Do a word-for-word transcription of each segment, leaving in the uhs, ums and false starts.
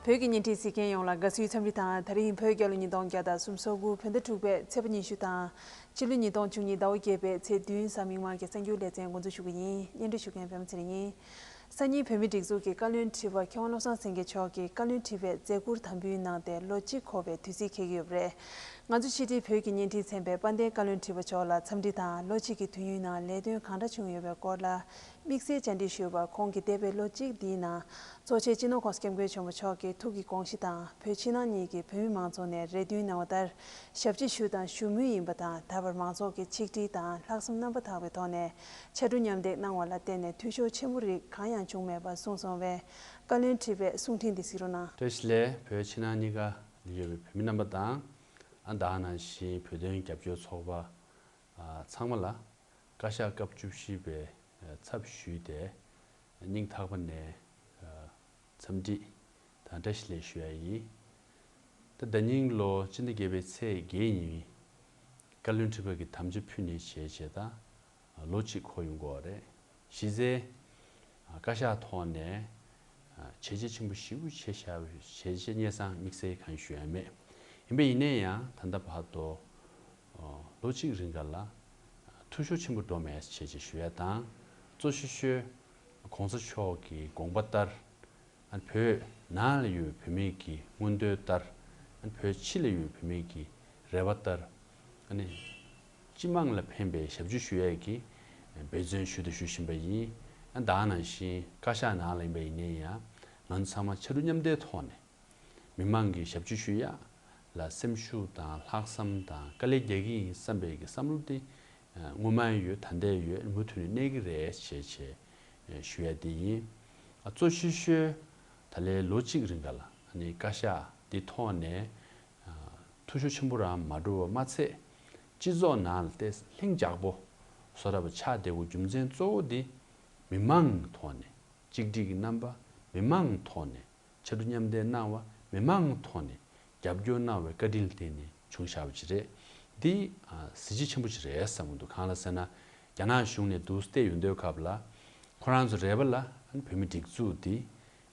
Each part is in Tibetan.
བོད་ཀྱི་བརྙན་འཕྲིན་གཟིགས་མཁན་ཡོངས་ལ་དགའ་བསུའི་འཚམས་འདྲི་དང་། དེ་རིང་བོད་རྒྱལ་ལོ་ཉིས་སྟོང་བརྒྱ་དང་སུམ་ཅུ་སོ་དགུ་བོད་ཟླ་དྲུག་པའི་ཚེས་པ་ཉི་ཤུ་དང་། སྤྱི་ལོ་ཉིས་སྟོང་བཅུ་གཉིས་ཟླ་བ་བརྒྱད་པའི་ཚེས་བདུན་གཟའ་མིག་དམར་གྱི་གསར་འགྱུར་ལེ་ཚན་འགོ་འཛུགས་ཞུ་གི་ཡིན། སྙན་སྒྲོན་ཞུ་མཁན་པད་མ་ཚེ་རིང་ཡིན། སང་ཉིན་བོད་མིའི་སྒྲིག་འཛུགས་ཀྱི་བཀའ་བློན་ཁྲི་པ་མཁས་དབང་བློ་བཟང་སེང་གེ་མཆོག་གིས་བཀའ་བློན་ཁྲི་པའི་མཛད་ཁུར་དམ་འབུལ་གནང་སྟེ་ལོ་གཅིག་འཁོར་བའི་དུས་ཚིགས་འཁེལ་གྱི་ཡོད་པ་རེད། ང་ཚོ་ཕྱི་དྲིལ་བོད་ཀྱི་བརྙན་འཕྲིན་ཚན་པའི་དཔལ་ལྡན་བཀའ་བློན་ཁྲི་པ་མཆོག་ལ་འཚམས་འདྲི་དང་། ལོ་གཅིག་གི་དུས་ཡུན་ནང་ལས་དོན་གང་འདྲ་བྱུང་ཡོད་པའི་སྐོར་ལ་དམིགས་བསལ་བཅར་འདྲི་ཞུས་པར། ཁོང་གིས་འདས་པའི་ལོ་གཅིག་འདིའི་ནང་གཙོ་ཆེ་སྤྱི་ནོར་༸གོང་ས་༸སྐྱབས་མགོན་ཆེན་པོ་མཆོག་གི་ཐུགས་ཀྱི་དགོངས་གཞི་དང་། བོད་ཕྱི་ནང་གཉིས་ཀྱི་བོད་མི་མང་ཚོགས་ནས་རེ་འདུན་གནང་བ་ལྟར་ཞབས་ཕྱི་ཞུས་དང་ཞུ་མུས་ཡིན་པ་དང་། ད་བར་མང་ཚོགས་ཀྱི་ཆིག་སྒྲིལ་དང་ལྷག་བསམ་རྣམ་པ་དག་པའི་ཐོག་ནས་ཕྱར་གྲུ་མཉམ་འདེགས་གནང་བ་ལ་བརྟེན་ནས་འཐུས་ཤོར་ཆེན་པོ་རིགས་གང་ཡང་བྱུང་མེད་པ་གསུངས་སོང་བས། བཀའ་བློན་ཁྲི་པའི་གསུང་འཕྲིན་འདི་གཟིགས་རོགས་གནང་། བཀྲ་ཤིས་བདེ་ལེགས། བོད་ཕྱི་ནང་གཉིས་ཀ་ལ་ཡོད་པའི་བོད་མི་རྣམ་པ་དང་། ཨ་ད་ག་ནང་བཞིན་བོད་དོན་རྒྱབ་སྐྱོར་ཚོགས་པ་ཨ་ཚང་མ་ལ་བཀའ་ཤག་སྐབས་བཅུ་བཞི་པའི་ཚབ་ཞུས་ཏེ་སྙིང་ཐག་པ་ནས་འཚམས་འདྲི་དང་བཀྲ་ཤིས་བདེ་ལེགས་ཞུ་ཡ་ཡིན། ད་ཟླ་ཉིན་ལོ་སྤྱི་ཟླ་བརྒྱད་པའི་ཚེས་བརྒྱད་ཉིན་བཀའ་བློན་ཁྲི་པ་གི་དམ་བཅའ་ཕུལ་ནས་བྱས་བྱས་ད་ལོ་གཅིག་འཁོར་ཡོང་གི་ཡོད་རེད། གཞི་རྩའི་བཀའ་ཤག་ཐོག་ནས་བྱས་རྗེས་ཆེན་པོ་ཞེ་པོ་བྱས་བཞག་པའི་བྱས་རྗེས་སྙན་སེང་དམིགས་བསལ་གང་ཞུ་ཡ་མེད། ཡིན་པ་ཡིན་ན་ཡང་ད་ལྟ་བར་དུ་ལོ་གཅིག་རིང་ག་ལ་འཐུས་ཤོར་ཆེན་པོ་འགྲོ་མེད་བྱས་རྗེས་ཞུ་ཡ་དང་། གཙོ་ཆེ་ཤོས་༸གོང་ས་མཆོག་གི་དགོངས་པ་ལྟར་ཨ་བོད་ནང་ལ་ཡོད་བོད་མི་གི་མངོན་འདོད་ལྟར་ཨ་བོད་ཕྱི་ལ་ཡོད་བོད་མི་གི་རེ་བ་ལྟར་ཨ་ནི་སྤྱི་དམངས་ལ་ཕན་པའི་ཞབས་ཕྱི་ཞུ་ཡས་ཀྱི་འབད་བརྩོན་ཞུས་དང་ཞུ་བཞིན་པ་ཡིན། ཨ་ད་ག་ནང་བཞིན་བཀའ་ཤག་ནང་ལ་ཡིན་པ་ཡིན་ན་ཡང་ང་ཚོ་ཚང་མ་ཕྱར་གྲུ་མཉམ་འདེགས་ཐོག་ནས་མི་མང་གི་ཞབས་ཕྱི་ཞུ་ཡ་ལ་སེམས་ཤུགས་དང་ལྷག་བསམ་དང་དཀའ་ལས་རྒྱག་གི་ཡིན་བསམ་པའི་གི་བསམ་བློ་དེ་སྔོན་མ་ཡོད། ད་ལྟ་ཡོད། མུ་མཐུད་ནས་གནས་ཀྱི་རེད་ཞེས་བྱས་ཞུ་ཡ་དེ་ཡིན། ཨ་གཙོ་ཆེ་ཤོས་ད་ལན་ལོ་གཅིག་རིང་ག་ལ་ཨ་ནི་བཀའ་ཤག་འདི་ཐོག་ནས་འཐུས་ཤོར་ཆེན་པོ་རང་མ་འགྲོ་བ་མ་ཚད། སྤྱི་ཚོགས་ནང་ལ་ཏོག་ཙམ་ལྷིང་འཇགས་པོ་བཟོ་ཐུབ་པ་ཆགས་བསྡད་དགོས་རྒྱུ་མཚན་གཙོ་བོ་འདི་མི་མང་ཐོག་ནས་གཅིག་སྒྲིལ་གྱི་རྣམ་པ། མི་མང་ཐོག་ནས་ཕྱར་གྲུ་མཉམ་འདེགས་གནང་བ། མི་མང་ཐོག་ནས་རྒྱབ་སྐྱོར་གནང་བའི་བཀའ་དྲིན་ལ་བརྟེན་ནས་བྱུང་བཞག་པ་ཅིག་རེད། འདི་ཨ་གཟི་བརྗིད་ཆེན་པོ་ཅིག་རེད་བསམ་གྱི་འདུག་གང་ལ་ཟེར་ན། རྒྱ་ནག་གཞུང་ནས་འདུག་བལྟས་ཡོང་དུས་སྐབས་ལ་ཁོ་རང་ཚོ་རེ་བ་ལ་ཨ་ནི་བོད་མི་སྒྲིག་འཛུགས་འདི་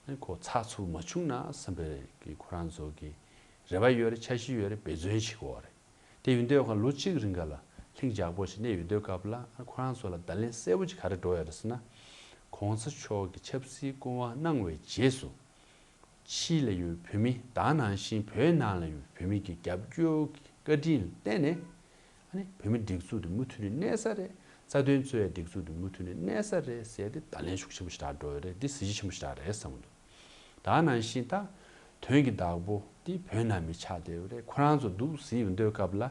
ཨ་ནི་ཁོ་ཚགས་ཚུད་མ་བྱུང་ན་བསམ་པའི་གི་ཁོ་རང་ཚོ་གི་རེ་བ་ཡོད་རེད། འཆར་གཞི་ཡོད་རེད། འབད་བརྩོན་བྱེད་དགོས་པ་རེད། དེ་ཡོང་དུས་ཁོ་ལོ་གཅིག་རིང་ག་ལ་ལྷིང་འཇགས་པོ་ཞིག་གནས་ཡོང་དུས་སྐབས་ལ་ཁོ་རང་ཚོ་ལ་བརྡ་ལན་གསལ་པོ་ཅིག་ག་རེ་འགྲོ་ཡོད་རེད་ཟེར་ན། ༸གོང་ས་མཆོག་གིས་ཆབ་སྲིད་སྐུ་དབང་གནང་བའི་རྗེས་སུ་ཕྱི་ལ་ཡོད་བོད་མི་དེ་ནང་བཞིན་བོད་ནང་ལ་ཡོད་བོད་མི་གི་རྒྱབ་སྐྱོར་གྱི་བཀའ་དྲིན་ལ་བརྟེན་ནས་ཨ་ནི་བོད་མི་སྒྲིག་འཛུགས་དེ་མུ་མཐུད་ནས་གནས་ས་རེད། རྩ་དོན་རྩོད་ཡ་སྒྲིག་འཛུགས་དེ་མུ་མཐུད་ནས་གནས་ས་རེད་ཟེར་ཏེ་བརྡ་ལན་ཤུགས་ཆེན་པོ་ཞིག་རག་འགྲོ་ཡོད་རེད། འདི་གཟི་བརྗིད་ཆེན་པོ་ཞིག་རག་རེད་བསམ་གྱི་འདུག་དེ་ནང་བཞིན་ད་དོན་གྱི་བདག་པོ་དེ་བོད་ནང་མི་ཆགས་བསྡད་ཡོད་རེད། ཁོ་རང་ཚོ་འདུག་གཟིགས་ཡོང་དུས་སྐབས་ལ་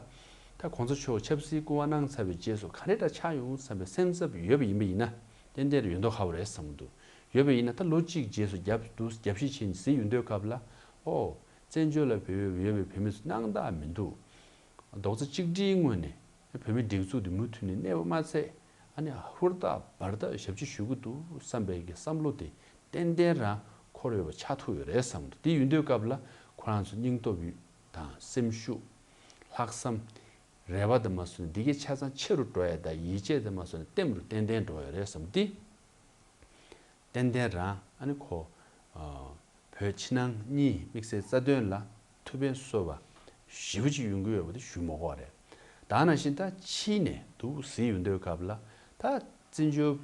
ད་༸གོང་ས་མཆོག་ཆབ་སྲིད་སྐུ་དབང་གནང་ཚར་བའི་རྗེས་སུ་ག་རེ་འདྲ་ཆགས་ཡོང་བསམ་པའི་སེམས་འཚབ་ཡོད་པ་ཡིན་པ་ཡིན་ན། ཏན་ཏན་རེད། ཡོད་མདོག་ཁ་པོ་རེད་བསམ་གྱི་འདུག་ཡོད་པ་ཡིན་ན་ད་ལོ་གཅིག་རྗེས་སུ་རྒྱབ་འདུག་རྒྱབ་བཤིག་བྱས་ནས་གཟིགས་ཡོང་དུས་སྐབས་ལ། ཨོ། བཙན་བྱོལ་ལ་བོད་ཡོད་པའི་བོད་མི་ཚོ་སྣང་དག་མི་འདུག་རྡོག་རྩ་གཅིག་སྒྲིལ་ངོས་ནས་བོད་མི་སྒྲིག་འཛུགས་འདི་མུ་མཐུད་ནས་གནས་པ་མ་ཚད། ཨ་ནི་ཧུར་ཐག་འབད་ཐག་ཞབས་ཕྱི་ཞུ་གི་འདུག་བསམ་པའི་གི་བསམ་བློ་དེ་ཏན་ཏན་རང་འཁོར་ཡོད་པ་ཆགས་ཐུབ་ཡོད་རེད་བསམ་འདུག་དེ་ཡིན་དུས་སྐབས་ལ་ཁོ་རང་ཚོ་སྙིང་སྟོབས་དང་སེམས་ཤུགས། ལྷག་བསམ། རེ་བ་དང་མ་སོན་འདི་གའི་ཆ་ཚང་ཆེ་རུ་འགྲོ་ཡ་དང་། ཡིད་ཆེས་དང་མ་སོན་ལྟེམ་རུ་ཏན་ཏན་འགྲོ་ཡ་རེད་བསམ་འདི། ཏན་ཏན་རང་ཨ་ནི་ཁོ་ཨ་བོད་ཕྱི་ནང་གཉིས་དམིགས་བསལ་རྩ་དོན་ལ་ཐུགས་ཕན་གསོས་པ་ཞེ་པོ་ཅིག་ཡོང་གི་ཡོད་པ་དེ་ཞུ་མི་དགོས་པ་རེད། དེ་ནང་བཞིན་ད་ཕྱི་ནས་འདུག་གཟིགས་ཡོང་དུས་སྐབས་ལ་ད་བཙན་བྱོལ་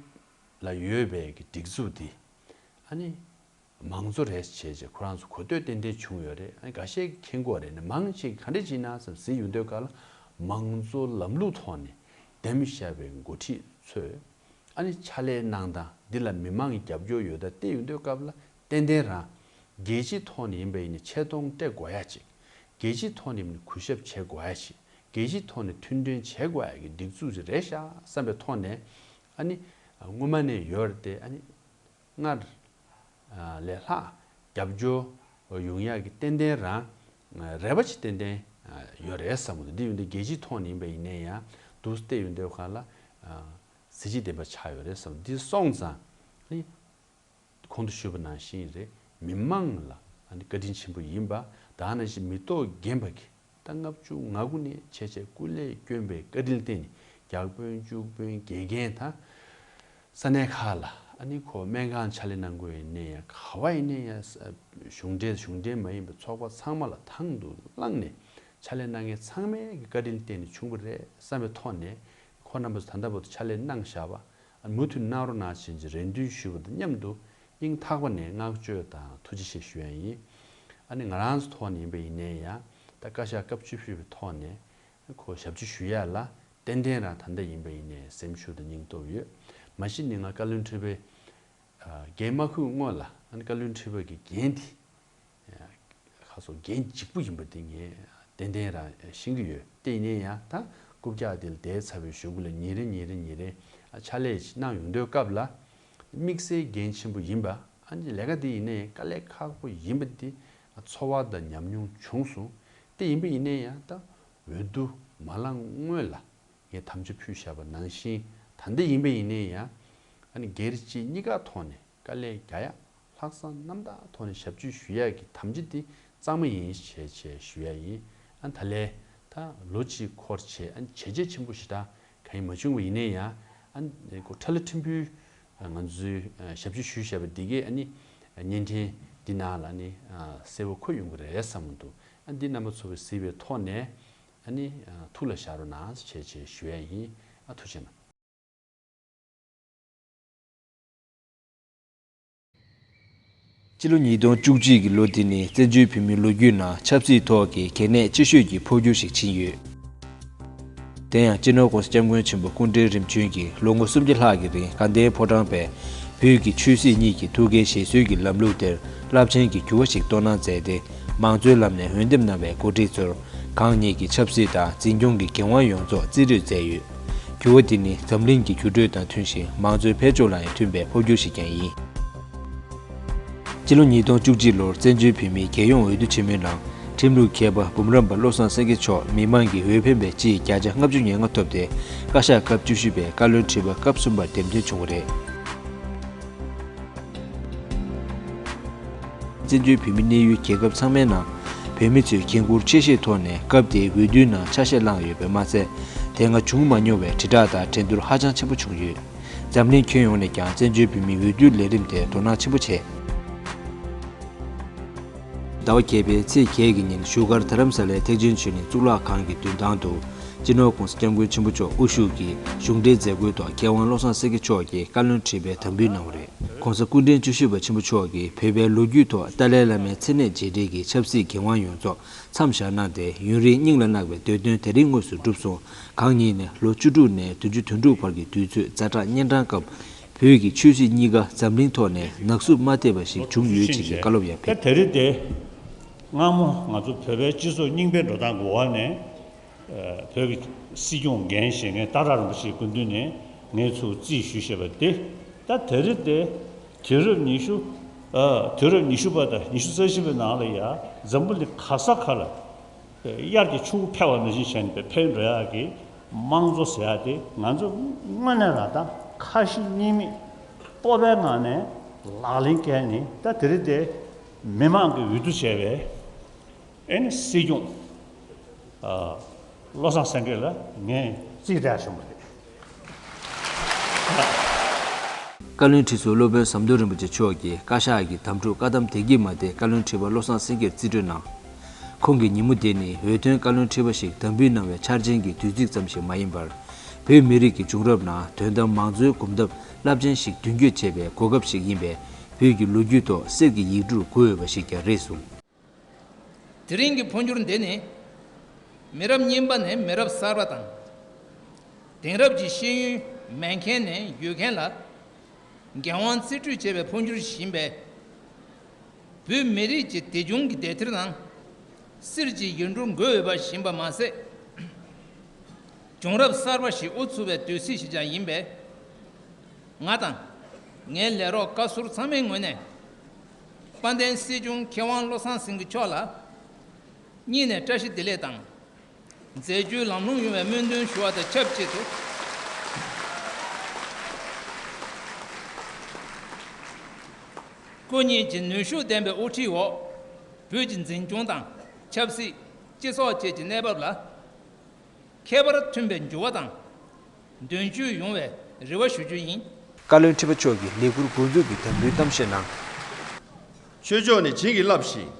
ལ་ཡོད་པའི་གི་སྒྲིག་འཛུགས་འདི་ཨ་ནི་མང་གཙོ་རེད་བྱས་བྱས་ཁོ་རང་ཚོ་གོ་ཐོས་ཏན་ཏན་བྱུང་ཡོད་རེད། ཨ་ནི་འགའ་ཤས་ཀྱིས་མཁྱེན་གྱི་ཡོད་རེད། ཨ་ནི་མང་ཆེ་གིས་ག་འདྲ་བྱས་ན་བསམ་གཟིགས་ཡོང་དུས་སྐབས་ལ་མང་གཙོ་ལམ་ལུགས་ཐོག་ནས་འདེམས་བཞག་པའི་འགོ་ཁྲིད་ཚོས། ཨ་ནི་ཕྱག་ལས་གནང་སྟངས་འདི་ལ་མི་མང་གི་རྒྱབ་སྐྱོར་ཡོད་ད་བལྟས་ཡོང་དུས་སྐབས་ལ་ཏན་ཏན་རང་རྒྱལ་སྤྱིའི་ཐོག་ནས་ཡིན་པ་ཡིན་ན་ཆེ་མཐོང་སྤྲད་དགོས་ཡ་ཅིག་རྒྱལ་སྤྱིའི་ཐོག་ནས་ཡིན་ན་གུས་ཞབས་བྱེད་དགོས་ཡ་ཅིག་རྒྱལ་སྤྱིའི་ཐོག་ནས་མཐུན་སྒྲིལ་བྱེད་དགོས་ཡ་གི་སྒྲིག་འཛུགས་ཅིག་རེད་ཤག་བསམ་པའི་ཐོག་ནས། ཨ་ནི་སྔོན་མ་ནས་ཡོད་རེད་དེ། ཨ་ནི་སྔར་ལས་ལྷག་རྒྱབ་སྐྱོར་ཡོང་ཡ་གི་ཏན་ཏན་རང་རེ་བ་ཅིག་ཏན་ཏན་ཡོད་རེད་བསམ་གྱི་འདུག་འདི་ཡོད་འདི་རྒྱལ་སྤྱིའི་ཐོག་ནས་ཡིན་པ་ཡིན་ན་ཡང་འདུག་བལྟས་ཡོང་དུས་སྒང་ལ། གཟི་བརྗིད་ལྡན་པ་ཆགས་ཡོད་རེད་བསམ། འདི་སོང་ཙང་ནི་གོང་དུ་ཞུས་པ་ནང་བཞིན་རེད། མི་མང་ལ་ཨ་ནི་བཀའ་དྲིན་ཆེན་པོ་ཡིན་པ། དེ་ནང་བཞིན་མི་ཐོག་རྒན་པ་གི་ད་ལྔ་བཅུ་ང་དགུ་ནས་བྱས་བྱས་སྐུ་ལས་བསྐྱོན་པའི་བཀའ་དྲིན་བརྟེན་ནས་བརྒྱ་དཔོན་བཅུ་དཔོན་དགེ་རྒན་དང་ས་གནས་ཁག་ལ་ ཨ་ནི་ཁོ་སྨན་ཁང་ཕྱག་ལས་གནང་དགོས་ཡིན་ནའི་ཡང་ག་བ་ཡིན་ནའི་ཡང་གཞུང་འབྲེལ་གཞུང་འབྲེལ་མ་ཡིན་པའི་ཚོགས་པ་ཚང་མ་ལ་དང་དུ་བླངས་ནས་ཕྱག་ལས་གནང་མཁན་ཚང་མའི་གི་བཀའ་དྲིན་བརྟེན་ནས་བྱུང་བ་རེད་བསམ་པའི་ཐོག་ནས་ཁོང་རྣམ་པ་ཚོ་ད་ལྟ་བར་དུ་ཕྱག་ལས་གནང་བཞག་པ་མུ་མཐུད་གནང་རོགས་གནང་བྱེད་ཀྱི་རེ་འདུན་ཞུས་པ་དང་མཉམ་དུ་སྙིང་ཐག་པ་ནས་བསྔགས་བརྗོད་དང་ཐུགས་རྗེ་ཆེ་ཞུ་ཡ་ཡིན། ཨ་ནི་ང་རང་ཚོ་ཐོག་ནས་ཡིན་པ་ཡིན་ནའི་ཡང་ད་བཀའ་ཤག་སྐབས་བཅུ་བཞི་པའི་ཐོག་ནས་ཁོ་ཞབས་ཕྱི་ཞུ་ཡ་ལ་ཏན་ཏན་རང་ད་ལྟ་ཡིན་པ་ཡིན་ནའི་སེམས་ཤུགས་དང་སྙིང་སྟོབས་ཡོད། མ་གཞི་ནི་ང་བཀའ་བློན་ཁྲི་པའི་འགན་མ་འཁུར་སྔོན་ལ་ཨ་ནི་བཀའ་བློན་ཁྲི་པ་གི་འགན་དེ་ཁ་སོ་འགན་ལྗིད་པོ་ཡིན་པ་དེ་ངས་ཏན་ཏན་རང་ཤེས་ཀྱི་ཡོད། དེ་ཡིན་ན་ཡང་ད་རྐུབ་བཀྱག་དེ་ལ་བསྡད་ཚར་བའི་གཞུག་གུ་ལ་ཉིན་རེ་ཉིན་རེ་ཉིན་རེ་ཕྱག་ལས་ཤིག་གནང་ཡོང་དུས་སྐབས་ལ་དམིགས་བསལ་འགན་ཆེན་པོ་ཡིན་པ་ཨ་ནི་ལས་ཀ་དེ་ཡིན་ན་ཡང་དཀའ་ལས་ཁག་པོ་ཡིན་པ་དེ་ཚོར་བ་དང་ཉམས་མྱོང་བྱུང་སོང་། དེ་ཡིན་པ་ཡིན་ན་ཡང་ད་འོས་བསྡུ་མ་ལངས་སྔོན་ལ། ངས་དམ་བཅའ་ཕུལ་བཞག་པ་ནང་བཞིན་ད་ལྟ་ཡིན་པ་ཡིན་ནའི་ཡང་ཨ་ནི་སྒེར་གཅིག་གཉིས་ཀ་ཐོག་ནས་དཀའ་ལས་རྒྱག་ཡ་ལྷག་བསམ་རྣམ་དག་ཐོག་ནས་ཞབས་ཕྱི་ཞུ་ཡ་གི་དམ་བཅའ་འདི་གཙང་མ་ཡིན་ཞེས་བྱས་ཞུ་ཡ་ཡིན། ཨ་ནི་ད་ལས་ད་ལོ་གཅིག་འཁོར་བྱས་ཨ་ནི་བྱས་རྗེས་ཆེན་པོ་ཞེ་དྲག་གང་ཡང་མ་བྱུང་བ་ཡིན་ནའི་ཡང་ཨ་ནི་ཁོ་ཁྲ་ལ་ཕྲན་བུའི་ང་ཚོའི་ཞབས་ཕྱི་ཞུས་བཞག་པ་འདི་གས་ཨ་ནི་བརྙན་འཕྲིན་འདི་ནང་ལ་ཨ་ནི་གསལ་པོ་འཁོད་ཡོང་གི་རེད་བསམ་གྱི་འདུག་ཨ་ནི་འདི་རྣམ་པ་ཚོ་གིས་གཟིགས་པའི་ཐོག་ནས། ཨ་ནི་ཐུགས་ལ་བཞག་རོགས་གནང་ཞེས་ཞུ་ཡ་ཡིན། ཨ་ཐུགས་རྗེ་གནང་། སྤྱི་ལོ་ཉིས་སྟོང་བཅུ་གཅིག་གི་ལོ་འདི་ནི་བཙན་བྱོལ་བོད་མིའི་ལོ་རྒྱུས་ནང་ཆབ་སྲིད་ཐོག་གི་གལ་གནད་ཆེ་ཤོས་ཀྱི་འཕོ་འགྱུར་ཞིག་ཕྱིན་ཡོད། དེ་ཡང་སྤྱི་ནོར་༸གོང་ས་༸སྐྱབས་མགོན་ཆེན་པོ་སྐུ་ཕྲེང་རིམ་བྱོན་གྱིས་ལོ་ངོ་སུམ་བརྒྱ་ལྷག་གི་རིང་དགའ་ལྡན་ཕོ་བྲང་པས་བོད་ཀྱི་ཆོས་སྲིད་གཉིས་ཀྱི་ཐུགས་འགན་བཞེས་སྲོལ་གྱི་ལམ་ལུགས་དེར་རླབས་ཆེན་གྱི་འགྱུར་བ་ཞིག་གཏོང་གནང་མཛད་དེ། མང་གཙོའི་ལམ་ནས་འོས་འདེམས་གནང་བའི་འགོ་ཁྲིད་ཚོར་གང་ཉིད་ཀྱི་ཆབ་སྲིད་དང་འཛིན་སྐྱོང་གི་འགན་དབང་ཡོངས་རྫོགས་རྩིས་སྤྲོད་མཛད་ཡོད། འགྱུར་བ་འདི་ནི་འཛམ་གླིང་གི་འགྱུར་འགྲོས་དང་མཐུན་ཞིང་མང་གཙོའི་འཕེལ་ཕྱོགས་ལ་ཡང་མཐུན་པའི་འཕོ་འགྱུར་ཞིག་ཀྱང་ཡིན། སྤྱི་ལོ་ཉིས་སྟོང་བཅུ་གཅིག་ལོར་བཙན་བྱོལ་བོད་མིའི་རྒྱལ་ཡོངས་འོས་བསྡུ་ཆེན་མོའི་ནང་ཁྲིམས་ལུགས་མཁས་པ་འབུམ་རམས་པ་བློ་བཟང་སེང་གེ་མཆོག་མི་མང་གི་འོས་འཕེན་པའི་སྤྱིའི་བརྒྱ་ཆ་ལྔ་བཅུ་ང་ལྔ་ཐོབ་སྟེ་བཀའ་ཤག་སྐབས་བཅུ་བཞི་པའི་བཀའ་བློན་ཁྲི་པ་སྐབས་གསུམ་པར་འདེམས་ཐོན་བྱུང་བ་རེད། བཙན་བྱོལ་བོད་མིའི་གནས་ཡུལ་རྒྱལ་ཁབ་ཚང་མའི་ནང་བོད་མི་ཚོས་འགན་འཁུར་ཆེ་བཞེས་ཐོག་ནས་སྐབས་དེའི་འོས་བསྡུའི་ནང་ཆ་ཤས་བླངས་ཡོད་པས་མ་ཚད། དེ་སྔ་བྱུང་མ་མྱོང་བའི་དྲིལ་བསྒྲགས་དང་འགྲན་བསྡུར་ཧ་ཅང་ཆེན་པོ་བྱུང་ཡོད། འཛམ་གླིང་ཁྱོན་ཡོངས་ནས་ཀྱང་བཙན་བྱོལ་བོད་མིའི་འོས་བསྡུའི་ལས་རིམ་དེར་དོ་སྣང་ཆེན་པོ་བྱས། ཟླ་བ་བརྒྱད་པའི་ཚེས་བརྒྱད་ཀྱི་ཉིན་བཞུགས་སྒར་རྡ་རམ་ས་ལའི་ཐེག་ཆེན་ཆོས་གླིང་གཙུག་ལག་ཁང་གི་མདུན་ཐང་དུ། སྤྱི་ནོར་༸གོང་ས་༸སྐྱབས་མགོན་ཆེན་པོ་མཆོག་དབུ་བཞུགས་ཀྱིས་གཞུང་འབྲེལ་མཛད་སྒོའི་ཐོག་མཁས་དབང་བློ་བཟང་སེང་གེ་མཆོག་གིས་བཀའ་བློན་ཁྲི་པའི་དམ་འབུལ་གནང་བ་རེད། ༸གོང་ས་སྐུ་ཕྲེང་བཅུ་བཞི་པ་ཆེན་པོ་མཆོག་གིས་བོད་པའི་ལོ་རྒྱུས་ཐོག་ཏཱ་ལའི་བླ་མའི་མཚན་གནས་རྗེས་དྲན་གྱི་ཆབ་སྲིད་འགན་དབང་ཡོངས་རྫོགས་མཚམས་བཞག་གནང་སྟེ། ཡུན་རིང་སྙིང་ལ་བརྣག་པའི་འདོད་དོན་དེ་རིང་དངོས་སུ་འགྲུབ་སོང་། གང་ཉིད་ནས་ལོ་བཅུ་དྲུག་ནས་བདུན་ཅུ་དོན་དྲུག་བར་གྱི་དུས་ཚོད་ཛ་དྲག་གཉན་འཕྲང་སྐབས། བོད་ཀྱི་ཆོས་སྲིད་གཉིས་ཀ་འཛམ་གླིང་ཐོག་ནས་ནག་བསུབ་མ་ཐེབས་པ་ཞིག་བྱུང་ཡོད་ཅེས་ཀྱི་བཀའ་སློབ་ཡང་ཕེབས། ད་དེ་རིང་དེ་སྔ་མོ་ང་ཚོ་བོད་པའི་སྤྱི་ཚོགས་རྙིང་པའི་འགྲོ་སྟངས་གོ་བ་ནས་བོད་ཀྱི་སྲིད་སྐྱོང་འགན་བཞེས་མཁན་སྟག་བྲག་རིན་པོ་ཆེའི་སྐུ་མདུན་ནས་ངས་ཚུར་རྩིས་ཞུས་བཞག་པ་དེ། ད་དེ་རིང་དེ་དུས་རབས་ཉི་ཤུ་དུས་རབས་ཉི་ཤུ་པ་དང་ཉི་ཤུ་རྩ་བཞི་པའི་ནང་ལ་ཡ་འཛམ་བུ་གླིང་ག་ས་ག་ལ། དབྱར་གྱི་ཆུ་བོ་འཕེལ་བ་ནང་བཞིན་བྱས་ནས་འཕེལ་འགྲོ་ཡག་གི་དམངས་གཙོ་ཟེར་ཡག་དེ་ང་ཚོ་དངོས་གནས་རང་ད་ཁ་ཞེ་གཉིས་མེད་སྤོབས་པའི་ངང་ནས་ལག་ལེན་བཀལ་ནས། ད་དེ་རིང་དེ་མི་མང་གིས་འོས་བསྡུ་བྱས་པའི་ཨེ་ནི་སྲིད་སྐྱོང་བློ་བཟང་སེང་གེ་ལ་ངས་རྩིས་སྤྲད་བྱུང་བ་རེད། བཀའ་བློན་ཁྲི་ཟུར་སློབ་དཔོན་ཟམ་གདོང་རིན་པོ་ཆེ་མཆོག་གིས་བཀའ་ཤག་གི་དམ་ཕྲུག་བཀའ་གདམས་དེ་གིས་མ་བསྡད་བཀའ་བློན་ཁྲི་པ་བློ་བཟང་སེང་གེར་རྩིས་སྤྲོད་གནང་། ཁོང་གིས་ཉིན་མོ་དེ་ནི་འོས་ཐོན་བཀའ་བློན་ཁྲི་པ་ཞིག་དམ་འབུལ་གནང་བའི་འཆར་ཅན་གྱི་དུས་ཚིགས་ཙམ་ཞིག་མ་ཡིན་པར། བོད་མི་རིགས་ཀྱི་བྱུང་རབས་ནང་དོན་དམ་མང་གཙོའི་གོམ་སྟབས་རླབས་ཆེན་ཞིག་མདུན་སྐྱོད་བྱེད་པའི་གོ་སྐབས་ཤིག་ཡིན་པས། བོད་ཀྱི་ལོ་རྒྱུས་ཐོག་གསེར་གྱི་ཡིག་འབྲུར་བསྒོར་འོས་པ་ཞིག་ཀྱང་རེད་གསུངས། དེ་རིང་གི་འཕོ་འགྱུར་འདི་ནི། མི་རབས་རྙིང་པ་ནས་མི་རབས་གསར་པ་དང་། དེང་རབས་ཀྱི་ཤེས་ཡོན་མེད་མཁན་ནས་ཡོད་མཁན་ལ་འགན་དབང་རྩིས་སྤྲོད་བྱས་པའི་འཕོ་འགྱུར་ཞིག་ཡིན་པས། བོད་མི་རིགས་ཀྱི་དེ་བྱུང་གི་དེབ་ཐེར་ནང་གསེར་གྱི་ཡིག་འབྲུར་འགོད་འོས་པ་ཞིག་ཡིན་པ་མ་ཟད། བྱུང་རབས་གསར་པ་ཞིག་དབུ་ཚུགས་པའི་དུས་ཚིགས་ཤིག་ཀྱང་ཡིན་པས། ང་དང་ངའི་ལས་རོགས་བཀའ་ཟུར་ཚང་མའི་ངོས་ནས། དཔལ་ལྡན་སྲིད་སྐྱོང་མཁས་དབང་བློ་བཟང་སེང་གེ་མཆོག་ལ་སྙིང་ནས་བཀྲ་ཤིས་བདེ་ལེགས་དང་། མཛད་རྒྱུའི་ལམ་ལྷོང་ཡོང་བའི་སྨོན་འདུན་ཞུ་བ་དང་ཆབས་ཅིག་ཏུ། སྐུ་ཉིད་ཀྱི་ནུས་ཤུགས་ལྡན་པའི་དབུ་ཁྲིད་འོག་བོད་ཀྱི་འཛིན་སྐྱོང་དང་ཆབ་སྲིད། སྤྱི་ཚོགས་བཅས་ཀྱི་གནས་བབ་ལ་ཁྱད་པར་མཐུན་པའི་འགྱུར་བ་དང་། མདུན་སྐྱོད་ཡོང་བའི་རེ་བ་ཞུ་རྒྱུ་ཡིན། བཀའ་བློན་ཁྲི་པ་མཆོག་གིས་ལས་འཁུར་འགོ་འཛུགས་ཀྱི་དམ་འབུལ་གཏམ་བཤད་གནང་། ཆོས་ཕྱོགས་ནས་བྱིན་གྱིས་བརླབས་ཤིང་།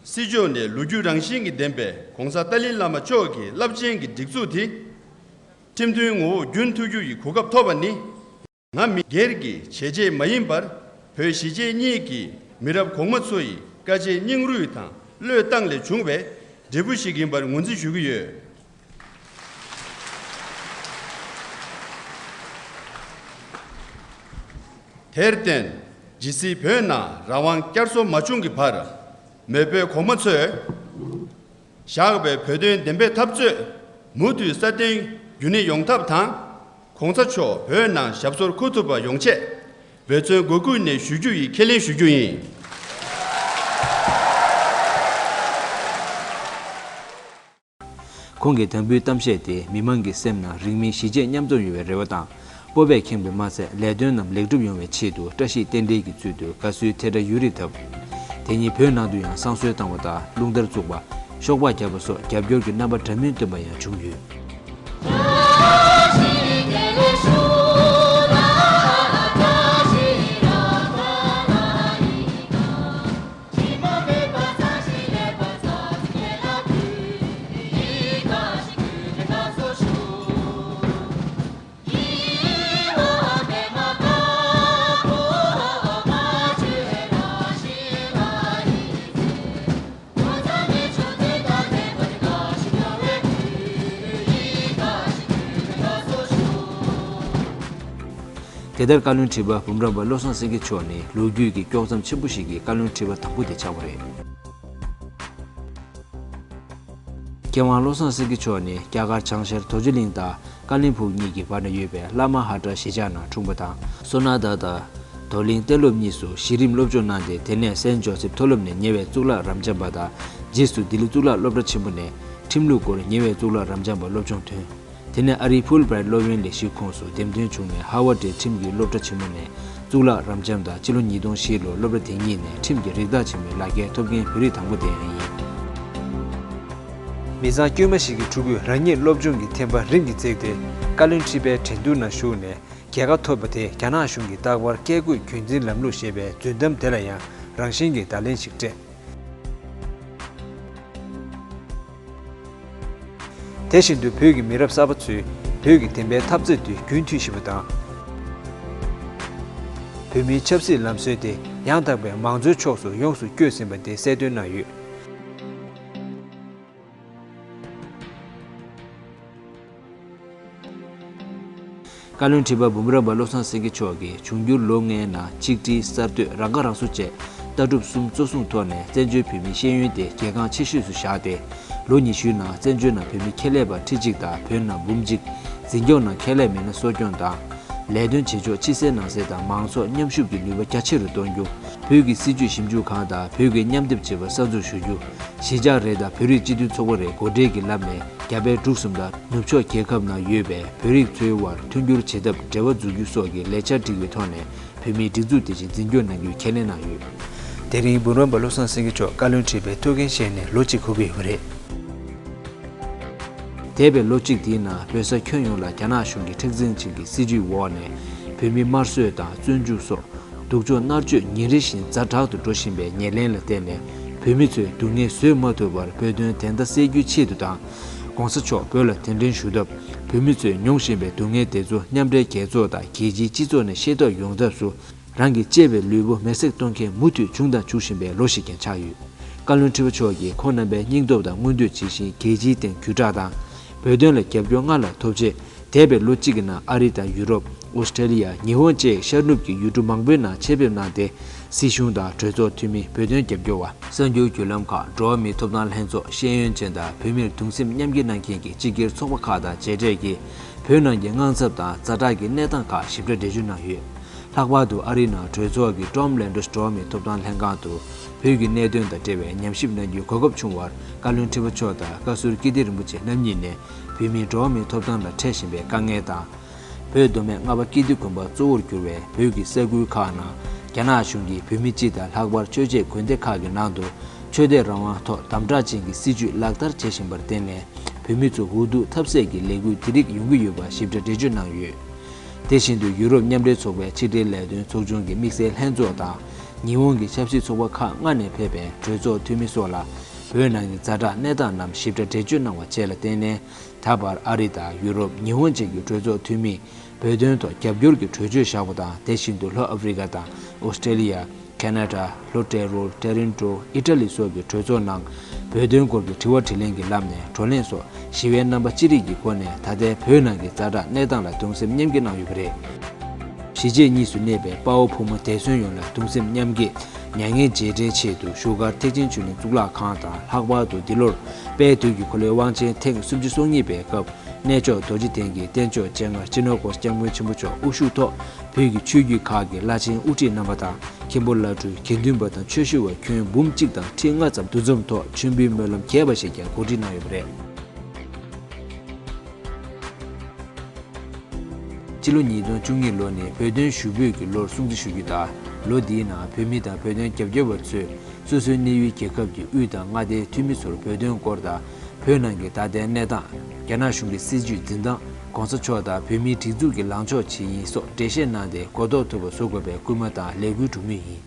སྲིད་ཕྱོགས་ནས་ལོ་རྒྱུས་རང་བཞིན་གྱིས་ལྡན་པའི་༧གོང་ས་ཏཱ་ལའི་བླ་མ་མཆོག་གི་རླབས་ཆེན་གྱི་སྒྲིག་འཛུགས་དེ། ཁྲིམས་མཐུན་ངོ་བོ་རྒྱུན་མཐུད་རྒྱུ་ཡི་གོ་སྐབས་ཐོབ་པ་ནི། ང་མི་སྒེར་གྱི་བྱས་རྗེས་མ་ཡིན་པར། བོད་གཞིས་བྱེས་གཉིས་ཀྱི་མི་རབས་གོང་མ་ཚོ་ཡི་དཀའ་སྤྱད་སྙིང་རུས་དང་བློས་བཏང་ལས་བྱུང་བའི་འབྲས་བུ་ཞིག་ཡིན་པར་ངོས་འཛིན་ཞུ་གི་ཡོད། དེར་བརྟེན། ཇི་སྲིད་བོད་ནང་རང་དབང་བསྐྱར་གསོ་མ་བྱུང་གི་བར། མེས་པོའི་གོང་མ་ཚོས་བཞག་པའི་བོད་དོན་བདེན་པའི་འཐབ་རྩོད་མུ་མཐུད་སྲ་བརྟན་རྒྱུན་གནས་ཡོང་ཐབས་དང་། ༧གོང་ས་མཆོག་བོད་ནང་ཞབས་སོར་འཁོད་ཐུབ་པ་ཡོང་ཆེད་འབད་བརྩོན་སྒོ་ཀུན་ནས་ཞུ་རྒྱུ་ཡིན་ཁས་ལེན་ཞུ་རྒྱུ་ཡིན། ཁོང་གི་དམ་འབུལ་གཏམ་བཤད་དེ་མི་མང་གི་སེམས་ནང་རིང་མིན་གཞིས་བྱེས་མཉམ་འཛོམས་ཡོང་བའི་རེ་བ་དང་། སྤོབས་པས་ཁེངས་པས་མ་ཚད་ལས་དོན་རྣམས་ལེགས་གྲུབ་ཡོང་བའི་ཆེད་དུ་བཀྲ་ཤིས་རྟེན་འབྲེལ་གྱི་ཚུལ་དུ་དགའ་བསུའི་ཐལ་སྒྲ་ཡུན་རིང་བཏབ། དེ་ཉིད་བོད་ནང་དུ་ཡང་བསང་གསོལ་བཏང་བ་དང་རླུང་དར་བཙུགས་པ། ཤོག་སྦག་བརྒྱབ་པ་སོགས་རྒྱབ་སྐྱོར་གྱི་རྣམ་པ་འདྲ་མིན་སྟོན་པ་ཡང་བྱུང་ཡོད། དེ་ལྟར་བཀའ་བློན་ཁྲི་པ་འབུམ་རམས་པ་བློ་བཟང་སེང་གེ་མཆོག་ནི་ལོ་རྒྱུས་ཀྱི་དཀྱོག་མཚམས་ཆེན་པོ་ཞིག་གི་བཀའ་བློན་ཁྲི་པ་དང་པོ་དེ་ཆགས་པ་རེད། མཁས་དབང་བློ་བཟང་སེང་གེ་མཆོག་ནི་རྒྱ་གར་བྱང་ཤར་རྡོ་རྗེ་གླིང་དང་ཀ་ལིམ་ཕུག་གཉིས་ཀྱི་བར་ན་ཡོད་པའི་བླ་མ་ཧ་ཏྲ་གཞིས་ཆགས་ནང་འཁྲུངས་པ་དང་། སོ་ན་དྷ་དང་། དོ་གླིང་གཏན་སློབ་གཉིས་སུ་གཞི་རིམ་སློབ་སྦྱོང་གནང་སྟེ། དེ་ནས་སེན་ཇོ་སེབ་མཐོ་སློབ་ནས་ཉེ་བའི་གཙུག་ལག་རབ་འབྱམས་པ་དང་། རྗེས་སུ་ལྡི་ལི་གཙུག་ལག་སློབ་གྲྭ་ཆེན་པོ་ནས་ཁྲིམས་ལུགས་སྐོར་ཉེ་བའི་གཙུག་ལག་རབ་འབྱམས་པ་སློབ་སྦྱོང་ཐོན། དེ་ནས་ཨ་རིའི་ཕུལ་བྷི་རའེ་ཊི་སློབ་ཡོན་ལས་གཞིའི་ཁོངས་སུ་འདེམས་ཐོན་བྱུང་ནས་ཧར་ཝར་ཌི་ཁྲིམས་ཀྱི་སློབ་གྲྭ་ཆེན་མོ་ནས་གཙུག་ལག་རབ་འབྱམས་དང་། སྤྱི་ལོ་ཉིས་སྟོང་བཞི་ལོར་སློབ་གྲྭ་དེ་གཉིས་ནས་ཁྲིམས་ཀྱི་རིགས་བདག་ཆེན་མོའི་ལག་འཁྱེར་ཐོབ་མཁན་བོད་རིགས་དང་པོ་དེ་ཡང་ཡིན། མི་ཚང་དཀྱུས་མ་ཞིག་གི་ཕྲུ་གུས་རང་ཉིད་སློབ་སྦྱོང་གི་ཐེམ་པ་རིམ་གྱིས་བརྩེགས་ཏེ། བཀའ་བློན་ཁྲི་པའི་འགྲན་བསྡུར་ནང་ཞུགས་ནས་རྒྱལ་ཁ་ཐོབ་པ་དེས་རྒྱ་ནག་གཞུང་གིས་རྟག་པར་བཀས་བཀོད་རྒྱུད་འཛིན་ལམ་ལུགས་ཞེས་པའི་རྫུན་གཏམ་དེ་ལ་ཡང་རང་བཞིན་གྱིས་བརྡ་ལན་ཞིག་སྤྲད། དེ་བཞིན་དུ་བོད་ཀྱི་མི་རབས་གསར་པ་ཚོས་བོད་ཀྱི་བདེན་པའི་འཐབ་རྩོད་དེ་རྒྱུན་མཐུད་བཞིན་པ་དང་། བོད་མིའི་ཆབ་སྲིད་ལམ་སྲོལ་དེ་ཡང་དག་པའི་མང་གཙོའི་ཕྱོགས་སུ་ཡོངས་སུ་བསྐྱོད་ཟིན་པ་དེ་གསལ་སྟོན་གནང་ཡོད། བཀའ་བློན་ཁྲི་པ་འབུམ་རམས་པ་བློ་བཟང་སེང་གེ་མཆོག་གིས་འབྱུང་འགྱུར་ལོ་ལྔའི་ནང་ཆིག་སྒྲིལ་གསར་གཏོད་རང་ཁ་རང་གསོ་བཅས་ལྟ་གྲུབ་གསུམ་གཙོ་བཟུང་ཐོག་ནས་བཙན་བྱོལ་བོད་མིའི་ཤེས་ཡོན་དེ་གལ་འགངས་ཆེ་ཤོས་སུ་བཞག་སྟེ། ལོ་ཉི་ཤུའི་ནང་བཙན་བྱོལ་ནང་བོད་མི་ཁྱད་ལས་པ་ཁྲི་གཅིག་དང་བོད་ནང་འབུམ་གཅིག་འཛིན་སྐྱོང་ནང་ཁྱད་ལས་མི་སྣ་གསོ་སྐྱོང་དང་། ལས་དོན་བྱེད་ཕྱོགས་ཕྱི་གསལ་ནང་གསལ་དང་མང་ཚོགས་མཉམ་ཞུགས་ཀྱི་ནུས་པ་རྒྱ་ཆེ་རུ་གཏོང་རྒྱུ། བོད་ཀྱི་སྲིད་བྱུས་ཞིབ་འཇུག་ཁང་དང་བོད་ཀྱི་མཉམ་སྡེབ་བྱེད་པ་གསར་འཛུགས་ཞུ་རྒྱུ། གཞིས་ཆགས་རེ་དང་བོད་རིགས་སྤྱི་མཐུན་ཚོགས་པ་རེ་འགོ་ཁྲིད་ཀྱིས་ལམ་ནས་རྒྱ་བལ་འབྲུག་གསུམ་དང་ནུབ་ཕྱོགས་རྒྱལ་ཁབ་ནང་ཡོད་པའི་བོད་རིགས་ཚོའི་དབར་མཐུན་འགྱུར་བྱེད་ཐབས་འབྲེལ་བ་འཛུགས་རྒྱུ་སོགས་ཀྱི་ལས་འཆར་བསྒྲིགས་པའི་ཐོག་ནས་བོད་མིའི་སྒྲིག་འཛུགས་དེ་བཞིན་འཛིན་སྐྱོང་གནང་རྒྱུའི་ཁས་ལེན་གནང་ཡོད། དེ་རིང་འབུམ་རམས་པ་བློ་བཟང་སེང་གེ་མཆོག་བཀའ་བློན་ཁྲི་པའི་ཐུགས་འགན་བཞེས་ནས་ལོ་གཅིག་འཁོར་གྱི་ཡོད་པ་རེད། འདས་པའི་ལོ་གཅིག་དེའི་ནང་བོད་ས་ཁྱོན་ཡོངས་ལ་རྒྱ་ནག་གཞུང་གི་མཁྲེགས་འཛིན་ཅན་གྱི་སྲིད་བྱུས་འོག་ནས་བོད་མི་དམར་གསོད་དང་བཙོན་འཇུག་སོགས་སྡུག་སྦྱོང་མནར་གཅོད་ཉིན་རེ་བཞིན་ཛ་དྲག་ཏུ་འགྲོ་བཞིན་པའི་ཉེར་ལེན་ལ་བརྟེན་ནས་བོད་མི་ཚོའི་སྡུག་བསྔལ་བཟོད་མ་ཐུབ་པར་བོད་དོན་བདེན་མཐའ་གསལ་རྒྱུའི་ཆེད་དུ་དང་། ྋགོང་ས་མཆོག་བོད་ལ་གདན་འདྲེན་ཞུ་སྟབས་བོད་མི་ཚོས་མྱོང་བཞིན་པའི་སྡུག་བསྔལ་དེ་ཚོ་མཉམ་འབྲེལ་རྒྱལ་ཚོགས་དང་རྒྱལ་སྤྱིའི་སྤྱི་ཚོགས་ནས་ཤེས་རྟོགས་ཡོང་ཐབས་སུ། རང་གི་གཅེས་པའི་ལུས་པོ་མེ་སྲེག་གཏོང་མཁན་མུ་མཐུད་བྱུང་དང་འབྱུང་བཞིན་པའི་ལོ་ཞིག་ཀྱང་ཆགས་ཡོད། བཀའ་བློན་ཁྲི་པ་མཆོག་གིས་ཁོང་རྣམ་པའི་སྙིང་སྟོབས་དང་མངོན་འདོད་ཇི་བཞིན་རྒྱལ་སྤྱིའི་སྟེང་བརྒྱུད་བསྒྲགས་དང་། བོད་དོན་ལ་རྒྱབ་སྐྱོར་སྔར་ལས་ཐོབ་ཆེད། འདས་པའི་ལོ་གཅིག་གི་ནང་ཨ་རི་དང་ཡུ་རོབ། ཨོ་སི་ཀྲེ་ལི་ཡ། ཉི་ཧོང་བཅས་ཤར་ནུབ་ཀྱི་ཡུལ་གྲུ་མང་པོའི་ནང་ཆེད་ཕེབས་གནང་སྟེ། སྲིད་གཞུང་དང་གྲོས་ཚོགས་འཐུས་མི། བོད་དོན་རྒྱབ་སྐྱོར་བ། གསར་འགྱུར་བརྒྱུད་ལམ་ཁག་འགྲོ་བ་མིའི་ཐོབ་ཐང་ལྷན་ཚོགས། ཤེས་ཡོན་ཅན་དང་བོད་མིར་གདུང་སེམས་མཉམ་སྐྱེད་གནང་མཁན་གྱི་སྤྱི་སྒེར་ཚོགས་པ་ཁག་དང་མཇལ་འཕྲད་ཀྱིས། བོད་ནང་གི་དངངས་འཚབ་དང་ཛ་དྲག་གི་གནས་སྟངས་ཁག་ཞིབ་ཕྲ་འགྲེལ་བརྗོད་གནང་ཡོད། ལྷག་པར་དུ་ཨ་རིའི་ནང་གྲོས་ཚོགས་ཀྱི་ཀྲོམ་ལན་ཌོས་འགྲོ་བ་མིའི་ཐོབ་ཐང་ལྷན་ཁང་དུ་བོད་ཀྱི་གནད་དོན་དང་འབྲེལ་བའི་ཉམས་ཞིབ་གནང་རྒྱུའི་གོ་སྐབས་བྱུང་བར། བཀའ་བློན་ཁྲི་པ་མཆོག་དང་བཀའ་ཟུར་ཀིརྟི་རིན་པོ་ཆེ་རྣམ་གཉིས་ནས་བོད་མིའི་འགྲོ་བ་མིའི་ཐོབ་ཐང་ལ་འཕྲད་བཞིན་པའི་དཀའ་ངལ་དང་། བོད་མདོ་སྨད་རྔ་བ་ཀིརྟི་དགོན་པ་གཙོ་བོར་གྱུར་བའི་བོད་ཀྱི་ས་ཁུལ་ཁག་ནང་རྒྱ་ནག་གཞུང་གིས་བོད་མི་སྤྱི་དང་ལྷག་པར་ཆོས་བྱེད་དགོན་སྡེ་ཁག་གི་ནང་དུ་ཆོས་དད་རང་དབང་ཐོག་དམ་དྲག་ཅན་གྱི་སྲིད་བྱུས་ལག་བསྟར་བྱེད་བཞིན་པར་བརྟེན་ནས། བོད་མི་ཚོ་འུ་སྡུག་ཐབས་ཟད་ཀྱི་ལས་འགུལ་དེ་རིགས་ཡོང་གི་ཡོད་པ་ཞིབ་ཕྲ་འགྲེལ་བརྗོད་གནང་ཡོད། དེ་བཞིན་དུ་ཡུ་རོབ་མཉམ་འབྲེལ་ཚོགས་པའི་ཕྱི་འབྲེལ་ལས་དོན་ཚོགས་ཆུང་གི་དམིགས་བསལ་ལྷན་ཚོགས་དང་། ཉི་ཧོང་གི་ཆབ་སྲིད་ཚོགས་པ་ཁག་ལྔ་ནས་ཕེབས་པའི་གྲོས་ཚོགས་འཐུས་མི་སོགས་ལ། བོད་ནང་གི་ཛ་དྲག་གནས་སྟངས་རྣམས་ཞིབ་ཕྲ་འགྲེལ་བརྗོད་གནང་བ་བཅས་ལ་བརྟེན་ནས། ད་བར་ཨ་རི་དང་ཡུ་རོབ། ཉི་ཧོང་བཅས་ཀྱི་གྲོས་ཚོགས་འཐུས་མིས་བོད་དོན་ཐོག་རྒྱབ་སྐྱོར་གྱི་གྲོས་ཆོད་བཞག་པ་དང་། དེ་བཞིན་དུ་ལྷོ་ཨ་ཧྥེ་རི་ཀ་དང་ཨོ་སི་ཀྲེ་ལི་ཡ། ཁེ་ན་ཌ། ལྷོ་ཊེ་རོ། ཊེ་རིན་ཊོ། ཨི་ཊ་ལི་སོགས་ཀྱི་གྲོས་ཚོགས་ནང་བོད་དོན་སྐོར་གྱི་དྲི་བ་དྲིས་ལན་གྱི་ལམ་ནས་བགྲོ་གླེང་སོགས་ཞི་བའི་རྣམ་པ་ཅི་རིགས་ཀྱི་སྒོ་ནས་ད་ལྟའི་བོད་ནང་གི་ཛ་དྲག་གནས་སྟངས་ལ་གདུང་སེམས་མཉམ་སྐྱེད་གནང་ཡོད་པ་རེད། གཞིས་བྱེས་གཉིས་སུ་གནས་པའི་དཔའ་བོ་ཕོ་མོ་འདས་གསོན་ཡོངས་ལ་གདུང་སེམས་མཉམ་སྐྱེད། མྱ་ངན་རྗེས་དྲན་ཆེད་དུ་བཞུགས་སྒར་ཐེག་ཆེན་ཆོས་གླིང་གཙུག་ལག་ཁང་དང་། ལྷག་པར་དུ་འདི་ལོར་དཔལ་དུས་ཀྱི་འཁོར་ལོའི་དབང་ཆེན་ཐེངས་སུམ་ཅུ་སོ་གཉིས་པའི་སྐབས། གནས་མཆོག་རྡོ་རྗེ་གདན་གྱི་རྟེན་མཆོག་སྤྱན་སྔར་སྤྱི་ནོར་༸གོང་ས་༸སྐྱབས་མགོན་ཆེན་པོ་མཆོག་དབུ་བཞུགས་ཐོག་བོད་ཀྱི་ཆོས་བརྒྱུད་ཁག་གི་བླ་ཆེན་དབུ་ཁྲིད་རྣམ་པ་དང་། མཁན་པོ་བླ་སྤྲུལ། དགེ་འདུན་པ་དང་ཆོས་ཞུ་བ་ཁྱོན་འབུམ་གཅིག་དང་ཁྲི་ལྔ་ཙམ་འདུ་འཛོམས་ཐོག་མཆོད་འབུལ་སྨོན་ལམ་རྒྱས་པ་ཞིག་ཀྱང་གོ་སྒྲིག་གནང་ཡོད་པ་རེད། སྤྱི་ལོ་ཉིས་སྟོང་བཅུ་གཉིས་ལོ་ནི་བོད་དོན་ཞུ་འབོད་ཀྱི་ལོར་སྲུང་བརྩི་ཞུ་རྒྱུ་དང་། ལོ་འདིའི་ནང་བོད་མི་དང་བོད་དོན་རྒྱབ་སྐྱོར་བ་ཚོས་སོ་སོའི་གནས་ཡུལ་རྒྱལ་ཁབ་ཀྱི་དབུས་དང་མངའ་སྡེའི་འཐུས་མི་ཚོར་བོད་དོན་སྐོར་དང་། བོད་ནང་གི་ད་ལྟའི་གནས་སྟངས། རྒྱ་ནག་གཞུང་གི་སྲིད་བྱུས་འཛིན་སྟངས། ༸གོང་ས་མཆོག་དང་བོད་མིའི་སྒྲིག་འཛུགས་ཀྱི་ལངས་ཕྱོགས་ཇི་ཡིན་སོགས་འགྲེལ་བཤད་གནང་སྟེ་གོ་རྟོགས་ཐུབ་པ་བཟོ་དགོས་པའི་སྐུལ་མ་དང་ལས་འགུལ་སྒྲུབ་མུས་ཡིན།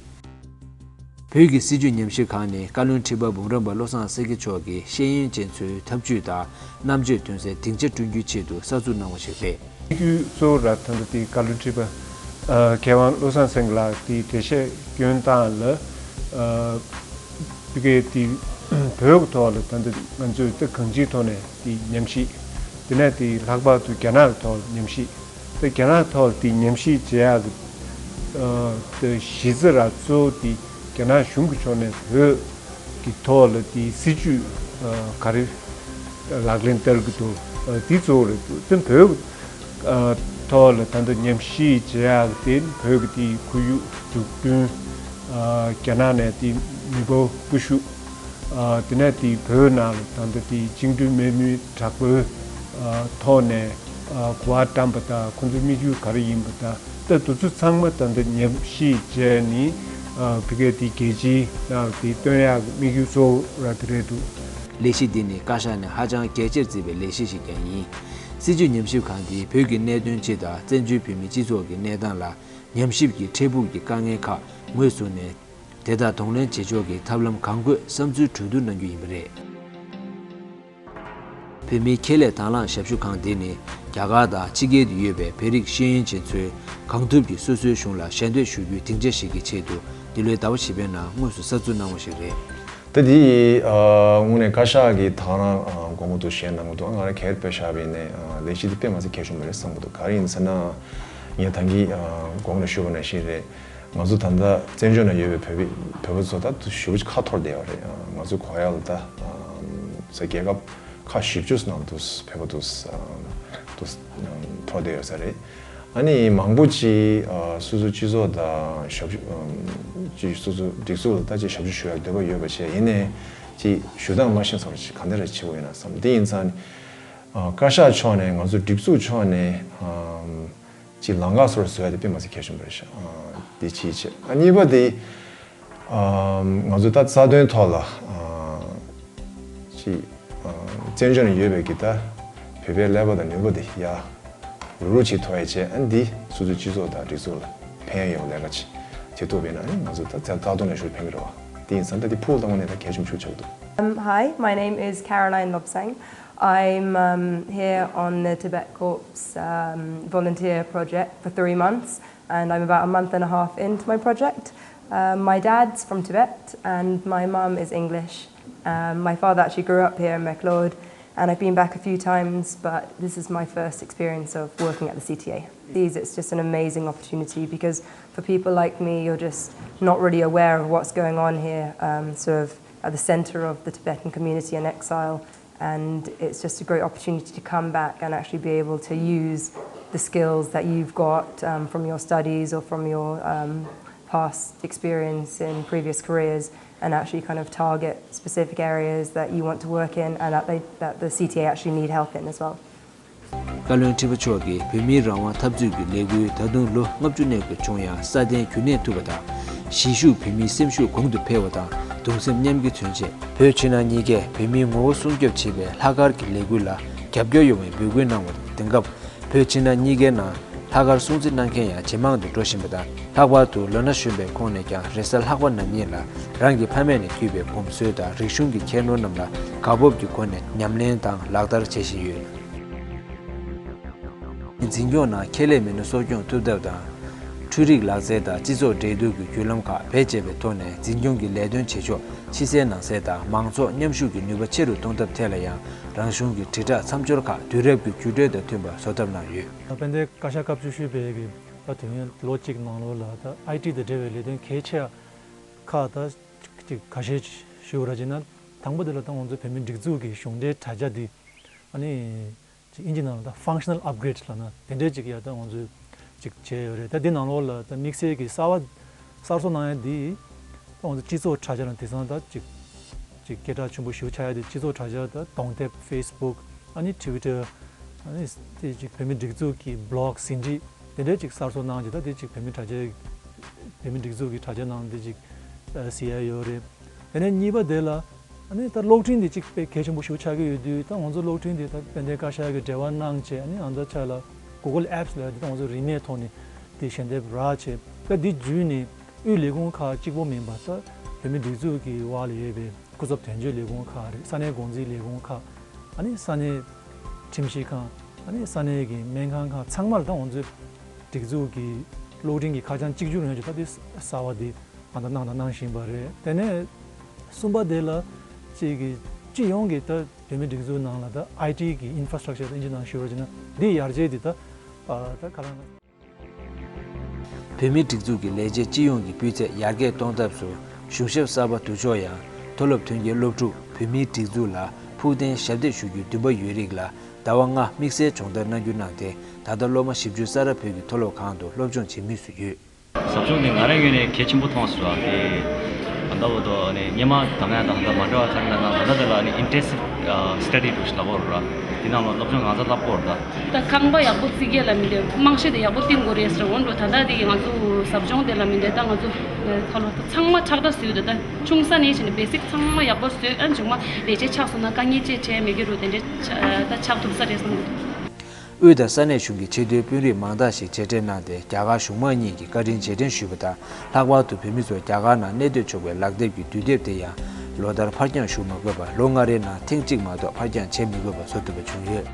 བོད་ཀྱི་སྲིད་བྱུས་ཉམས་ཞིབ་ཁང་ནི་བཀའ་བློན་ཁྲི་པ་འབུམ་རམས་པ་བློ་བཟང་སེང་གེ་མཆོག་གིས་ཤེས་ཡོན་ཅན་ཚོའི་ཐབས་ཇུས་དང་རྣམ་དཔྱོད་ཐོན་སའི་སྡིངས་ཆ་བསྐྲུན་རྒྱུའི་ཆེད་དུ་གསར་འཛུགས་གནང་བ་ཞིག་རེད། དམིགས་ཡུལ་གཙོ་བོ་ར་ད་ལྟ་དེ་བཀའ་བློན་ཁྲི་པ་ཨ་མཁས་དབང་བློ་བཟང་སེང་གེ་ལགས་དེ་འགྲེལ་བཤད་སྐྱོན་སྟངས་ལ་ཨ་བི་གའི་དེ་བོད་ཀྱི་ཐོག་ལ་ད་ལྟ་ང་ཚོས་ད་གང་ཅིའི་ཐོག་ནས་དེ་ཉམས་ཞིབ། དེ་ནས་དེ་ལྷག་པར་དུ་རྒྱ་ནག་གི་ཐོག་ལ་ཉམས་ཞིབ། ད་རྒྱ་ནག་ཐོག་དེ་ཉམས་ཞིབ་བྱེད་ཡག་གི་ཨ་དེ་གཞི་རྩ་ར་གཙོ་བོ་དེ་རྒྱ་ནག་གཞུང་གི་ཕྱོགས་ནས་བོད་ཀྱི་ཐོག་ལ་དེ་སྲིད་ཇུས་ཨ་ག་རེ་ལག་ལེན་བསྟར་གྱི་འདུག་ཨ་དེ་གཙོ་བོ་རེད་འདུག་དེ་བོད་ཨ་ཐོག་ལ་ད་ལྟ་ཉམས་ཞིབ་བྱེད་ཡག་གི་དེ་བོད་ཀྱི་དེ་ཁོར་ཡུག་འཛུགས་སྐྲུན། ཨ་རྒྱ་ནག་ནས་དེ་མི་འབོར་སྤོ་བཤུད། ཨ་དེ་ནས་དེ་བོད་ནང་ལ་ད་ལྟ་དེ་བཅིངས་འགྲོལ་དམག་མིའི་དྲག་པོའི་ཨ་ཐོག་ནས་ཨ་གོ་བ་བཀྲམ་པ་དང་། ཁོང་ཚོའི་དམིགས་ཡུལ་ག་རེ་ཡིན་པ་དང་། ད་དེ་ཚོ་ཚང་མ་ད་ལྟ་ཉམས་ཞིབ་བྱས་ནས་ཨ་ཕ་གིའི་དེ་རྒྱལ་སྤྱིའི་ནང་ལ་དེ་སྟོན་ཡག་གི་དམིགས་ཡུལ་གཙོ་བོ་ར་དེ་རེད་འདུག་ལས་གཞི་འདི་ནི་བཀའ་ཤག་ནས་ཧ་ཅང་གལ་ཆེར་བརྩིས་པའི་ལས་གཞི་ཞིག་ཀྱང་ཡིན། སྲིད་བྱུས་ཉམས་ཞིབ་ཁང་འདིས་བོད་ཀྱི་གནད་དོན་སྤྱི་དང་བཙན་བྱོལ་བོད་མིའི་སྤྱི་ཚོགས་ཀྱི་གནས་སྟངས་ལ་ཉམས་ཞིབ་ཀྱིས་འཕྲལ་ཕུགས་ཀྱི་དཀའ་ངལ་ཁག་ངོས་བཟུང་ནས། དེ་དག་གདོང་ལེན་བྱེད་ཕྱོགས་ཀྱི་ཐབས་ལམ་གང་དགོས་བསམ་ཚུལ་གྲོས་བསྡུར་གནང་རྒྱུ་ཡིན་པ་རེད། བོད་མིའི་ཁྱད་ལས་དང་བླངས་ཞབས་ཞུ་ཁང་འདི་ནི་རྒྱ་གར་དང་ཕྱི་རྒྱལ་དུ་ཡོད་པའི་བོད་རིགས་ཤེས་ཡོན་ཅན་ཚོས་གང་ཐུབ་ཀྱིས་སོ་སོའི་གཞུང་ལ་ཞལ་འདེབས་ཞུ་རྒྱུའི་སྡིངས་ཆ་ཞིག་གི་ཆེད་དུ་འདི་ལོའི་ཟླ་བ་བཞི་པའི་ནང་དངོས་སུ་གསར་འཛུགས་གནང་བ་ཞིག་རེད། ད་འདི་ཨ་དངོས་གནས་བཀའ་ཤག་གིས་ད་རང་ཨ་དགོངས་པ་འདུག་བཞེས་གནང་གི་འདུག་ང་རང་ག་རེ་དཔེ་བཞག་པ་ཡིན་ནའི་ཨ་ལས་གཞི་འདི་དཔེ་མ་ཚད་གལ་ཆེན་པོ་རེད་བསམ་གི་འདུག་ག་རེ་ཡིན་ཟེར་ན། ངས་ད་གིན་ཨ་གོང་ལ་ཞུས་པ་ནང་བཞིན་རེད། ང་ཚོ་ད་ལྟ་བཙན་བྱོལ་ནང་ཡོད་པའི་བོད་པ་བོད་པ་ཚོ་ད་ཞེ་པོ་ཅིག་ཁ་འཐོར་བསྡད་ཡོད་རེད། ང་ཚོ་གོ་ཡག་ལ་ད་ས་རྒྱལ་ཁབ་ཁག་བཞི་བཅུ་ནང་དུ་བོད་པ་དུ་དུ་འཐོར་བསྡད་ཡོད་ས་རེད། ཨ་ནི་མང་པོ་ཅིག་སོ་སོའི་སྤྱི་ཚོགས་དང་ཞབས་ཞུ་ཅིག་སོ་སོའི་སྒྲིག་འཛུགས་ལ་ད་ཅིག་ཞབས་ཞུ་ཞུ་ཡག་འདོད་པ་ཡོད་པ་བྱས། ཡིན་ནའི་ཅིག་ཞུ་སྟངས་མ་ཤེས་ཚོར་ཅིག་ག་འདྲ་རེ་བྱེད་དགོས་ཡིན་ན་བསམ། དེ་ཡིན་ཙང་ནི་བཀའ་ཤག་ཕྱོགས་ནས་ང་ཚོ་སྒྲིག་འཛུགས་ཕྱོགས་ནས། ཅིག་ལམ་ཁ་སོར་བཟོ་ཡ་དེ་དཔེ་མ་ཚད་གལ་ཆེན་པོ་རེད་ཤག་ཨ་དེ་གཅིག་བྱས། ཨ་གཉིས་པ་དེ་ཨ་ང་ཚོ་ད་རྩ་དོན་ཐོག་ལ་ཨ་ཅིག་ཨ་བཙན་བྱོལ་ནང་ཡོད་པའི་གི་ད་བོད་པའི་ཀླད་པ་དང་ནུས་པ་དེ་ཡར་རུག་རུག་ཅིག་མཐོ་ཡ་བྱས། ཨ་འདི་སོ་སོའི་སྤྱི་ཚོགས་དང་སྒྲིག་འཛུགས་ལ་ཕན་ཡོང་ལས་ཀ་ཅིག་བྱེད་ཐུབ་པ་ཡིན་ན། ཨ་ང་ཚོ་ད་རྩ་རྩ་དོན་ལ་ཤུགས་ཕན་གི་རེད་བ། དེ་ཡིན་ཙང་ད་དེ་ཕུགས་ལ་བཏང་བ་ནས་ད་གལ་ཆེན་པོ་ཤུགས་ཆགས་འདུག Um, hi, my name is Caroline Lobsang. I'm um, here on the Tibet Corps um, volunteer project for three months, and I'm about a month and a half into my project. Um, my dad's from Tibet, and my mum is English. Um, my father actually grew up here in McLeod, and I've been back a few times, but this is my first experience of working at the C T A. These, it's just an amazing opportunity because for people like me, you're just not really aware of what's going on here, um, sort of at the center of the Tibetan community in exile. And it's just a great opportunity to come back and actually be able to use the skills that you've got um, from your studies or from your um, past experience in previous careers and actually kind of target specific areas that you want to work in and that, they, that the C T A actually need help in as well. བཀའ་བློན་ཁྲི་པ་མཆོག་གིས་བོད་མིའི་རང་དབང་འཐབ་རྩོད་ཀྱི་ལས་འགུལ་ད་དུང་ལོ་ལྔ་བཅུ་གནས་འགོ་བྱུང་ཡང་སྲ་བརྟན་རྒྱུན་གནས་ཐུབ་པ་དང་། གཞིས་བཞུགས་བོད་མིའི་སེམས་ཤུགས་གོང་དུ་འཕེལ་བ་དང་། གདུང་སེམས་མཉམ་སྐྱེད་མཚོན་ཆེད་བོད་ཕྱི་ནང་གཉིས་ཀས་བོད་མིའི་ངོ་བོ་སྲུང་སྐྱོབ་བྱེད་པའི་ལྷག་དཀར་གྱི་ལས་འགུལ་ལ་རྒྱབ་སྐྱོར་ཡོང་བའི་འབོད་སྐུལ་གནང་བ་དང་། དེང་སྐབས་བོད་ཕྱི་ནང་གཉིས་ཀའི་ནང་ ལྷག་དཀར་སྲུང་བརྩི་གནང་མཁན་ཡང་ཇེ་མང་དུ་འགྲོ་བཞིན་པ་དང་། ལྷག་པར་དུ་ལོ་ན་གཞོན་པའི་ཁོངས་ནས་ཀྱང་རེས་གཟའ་ལྷག་པ་ནམ་ཉིན་ལ་རང་གི་ཕ་མེས་ནས་བརྒྱུད་པའི་གོམས་སྲོལ་དང་རིག་གཞུང་གི་ཁྱད་ནོར་རྣམས་ལ་དགའ་སྤོབས་ཀྱི་སྒོ་ནས་ཉམས་ལེན་དང་ལག་བསྟར་བྱེད་བཞིན་ཡོད། འཛིན་སྐྱོང་ནང་ཁྱད་ལས་མི་སྣ་གསོ་སྐྱོང་ཐུབ་ཐབས་དང་། འཕྲུལ་རིག་ལག་རྩལ་དང་སྤྱི་ཚོགས་འབྲེལ་གཏུག་གི་བརྒྱུད་ལམ་ཁག་བེད་སྤྱད་པའི་ཐོག་ནས་འཛིན་སྐྱོང་གི་ལས་དོན་བྱེད་ཕྱོགས་ཕྱི་གསལ་ནང་གསལ་དང་མང་ཚོགས་མཉམ་ཞུགས་ཀྱི་ནུས་པ་ཆེ་རུ་གཏོང་ཐབས་ཐད་ལ་ཡང་རང་གཞུང་གི་དྲིལ་བསྒྲགས་མཚམས་སྦྱོར་ཁག་དུས་རབས་ཀྱི་འགྱུར་འགྲོས་དང་མཐུན་པར་བཟོ་ཐབས་གནང་ཡོད། དཔལ་ལྡན་བཀའ་ཤག་སྐབས་བཅུ་བཞི་པའི་གི་ད་དུས་ཡུན་ལོ་གཅིག་ནང་ལོགས་ལ་ད་ཨའི་ཊི་དང་འབྲེལ་བའི་ལས་དོན་གལ་ཆེ་ཁག་ད་ཅིག་ཁ་ཤས་ཞུ་བ་ར་བྱས་ན། དང་པོ་དེ་ལ་ད་ང་ཚོ་བོད་མིའི་སྒྲིག་འཛུགས་ཀྱི་གཞུང་འབྲེལ་དྲ་རྒྱ་འདི་ཨ་ནི་ཅིག་ཨིན་ཇི་ནང་ལ་ད་ཕང་ཤ་ནལ་ཨབ་གྷི་རེ་ཌི་ལབ་ན་དེ་འདྲས་ཅིག་ཡ་ད་ང་ཚོས་ཅིག་བྱས་ཡོད་རེད། ད་འདི་ནང་ལོགས་ལ་ད་དམིགས་བསལ་གྱི་གསར་བ་གསར་བཟོ་གནང་ཡ་འདི་ད་ང་ཚོ་སྤྱི་ཚོགས་དྲ་རྒྱ་ལ་དེང་སང་ད་ཅིག་ཅིག་སྐད་གྲགས་ཆེན་པོ་ཞེ་པོ་ཆགས་ཡ་དེ་སྤྱི་ཚོགས་དྲ་རྒྱ་ད་གདོང་དེབ། ཕེ་སི་བུག་ཨ་ནི་ཊི་ཝི་ཊར། ཨ་ནི་དེ་ཅིག་བོད་མིའི་སྒྲིག་འཛུགས་ཀྱི་བི་ལོག་ཟིན་བྲིས་དེ་འདྲས་ཅིག་གསར་བཟོ་གནང་རྗེས་ད་དེ་ཅིག་བོད་མིའི་དྲ་རྒྱའི་བོད་མིའི་སྒྲིག་འཛུགས་ཀྱི་དྲ་རྒྱ་ནང་དེ་ཅིག་གཟིགས་ཡ་ཡོད་རེད། དེ་ནས་གཉིས་པ་དེ་ལ་ཨ་ནི་ད་གློག་འཕྲིན་དེ་ཅིག་དཔེ་གལ་ཆེན་པོ་ཞེ་པོ་ཆགས་ཀྱི་ཡོད་དུས། ད་ང་ཚོ་གློག་འཕྲིན་དེ་ད་དཔལ་ལྡན་བཀའ་ཤག་གིས་འབྲེལ་བ་གནང་བྱས། ཨ་ནི་ཨ་ད་ཆ་ལ་གུ་གལ་ཨེབ་སི་ལབ་ཡ་དེ་ད་ང་ཚོ་རིན་མེད་ཐོག་ནས་དེ་ཞལ་འདེབས་རག་བྱས། ད་འདི་བརྒྱུད་ནས་དབུས་ལས་ཁུངས་ཁག་གཅིག་པོ་མིན་པ་ད་བོད་མིའི་སྒྲིག་འཛུགས་ཀྱི་འོག་ལ་ཡོད་པའི་སྐུ་ཚབ་དོན་གཅོད་ལས་ཁུངས་ཁག་རེད། ས་གནས་འགོ་འཛིན་ལས་ཁུངས་ཁག་ཨ་ནི་ས་གནས་ཁྲིམས་ཞིབ་ཁང་། ཨ་ནི་ས་གནས་ཀྱི་སྨན་ཁང་ཁག་ཚང་མར་ད་ང་ཚོའི་སྒྲིག་འཛུགས་ཀྱི་གློག་འཕྲིན་གྱི་ཁ་བྱང་གཅིག་གྱུར་ཡོང་རྒྱུ་ད་དེ་གསར་བ་འདི་ང་ད་གནང་དང་གནང་བཞིན་པ་རེད། དེ་ནས་གསུམ་པ་དེ་ལ་ཅིག་གི་སྤྱི་ཡོངས་ཀྱི་ད་བོད་མིའི་སྒྲིག་འཛུགས་ནང་ལ་ད་ཨའི་ཊི་གི་ཨིན་ཕ་ར་སི་ཊག་ཅར་ད་ཨིན་ཇི་ནང་ཞུ་བ་བྱས་ན་འདི་ཡར་རྒྱས་འདི་ད་ད་ག་རང་། བོད་མིའི་སྒྲིག་འཛུགས་ཀྱི་ལས་བྱེད་སྤྱི་ཡོངས་ཀྱི་སྤུས་ཚད་ཡར་རྒྱས་གཏོང་ཐབས་སུ་གཞུང་ཞབས་གསར་པ་བསྡུ་ཕྱོགས་ཡང་མཐོ་སློབ་ཐོན་སྐྱེད་སློབ་ཕྲུག་བོད་མིའི་སྒྲིག་འཛུགས་ལ་ཕུགས་བརྟན་ཞབས་འདེགས་ཞུ་རྒྱུའི་འདུན་པ་ཡོད་རིགས་ལ་ཟླ་བ་ལྔ་དམིགས་བསལ་སྦྱོང་བརྡར་གནང་རྒྱུ་གནང་སྟེ། ད་ལྟ་སློབ་མ་བཞི་བཅུ་ས་རཱ་བོད་ཀྱི་མཐོ་སློབ་ཁང་དུ་སློབ་སྦྱོང་བྱེད་མུས་སུ་ཡོད། ཟབ་སྦྱོང་དེ་ང་རང་ངོས་ནས་གལ་ཆེན་པོ་མཐོང་སོང་། དེ་ད་ལྟ་བར་དུ་ནི་སྔོན་མ་གང་ཡང་དང་ད་མ་འདྲ་བ་གང་ཡང་དང་ད་ལྟ་དེ་ལ་ནི་ཨིན་ཊེན་སིབ་སི་ཊ་ཌི་འདྲ་ཞིག་ལབ་དགོས་རེད་ར། དེ་ནང་ལ་སློབ་སྦྱོང་གང་ཚ་ལྷབ་དགོས་རེད་ད། ད་ཁང་པ་ཡག་པོ་རྩིག་གི་ལ་མི་འདོད། རྨང་གཞི་དེ་ཡག་པོ་བཏིང་དགོས་རེད་ཟེར། འོན་ཏེ་ད་ལྟ་དེ་ང་ཚོ་ཟབ་སྦྱོང་དེ་ལ་མི་འདོད། ད་ང་ཚོ་ཁ་ལོ་ད་ཚང་མ་ཁྲག་ཁྲག་བཟོས་འདུག་ད་ཆུང་ས་ནས་བྱས་ནས་བེ་སིག་ཚང་མ་ཡག་པོ་བཟོས། ཨ་མཇུག་མ་ལས་བྱེད་ཆགས་སོང་ན་དཀའ་ངལ་ཅིག་འཕྲད་མི་དགོས་རུ་དེ་འདྲ་ཆ་ད་ཆགས་ཐུབ་ས་རེད་བསམ་གི་འདུག། དབུས་དང་ས་གནས་གཞུང་གི་ཆེས་མཐོའི་དཔོན་རིགས་མང་དག་ཞིག་མཇལ་འཕྲད་གནང་སྟེ། རྒྱ་གར་གཞུང་མང་གཉིས་ཀྱི་བཀའ་དྲིན་རྗེས་དྲན་ཞུས་པ་དང་། ལྷག་པར་དུ་བོད་མི་ཚོ་རྒྱ་གར་ནང་གནས་སྡོད་ཆོག་པའི་ལག་དེབ་ཀྱི་དུས་དེབ་དེ་ཡང་ལོ་ལྟར་ཕར་འགྱངས་ཞུ་མ་དགོས་པར་ལོ་ལྔ་རེའི་ནང་ཐེངས་གཅིག་མ་གཏོགས་ཕར་འགྱངས་བྱེད་མི་དགོས་པ་བཟོ་ཐུབ་པ་བྱུང་ཡོད།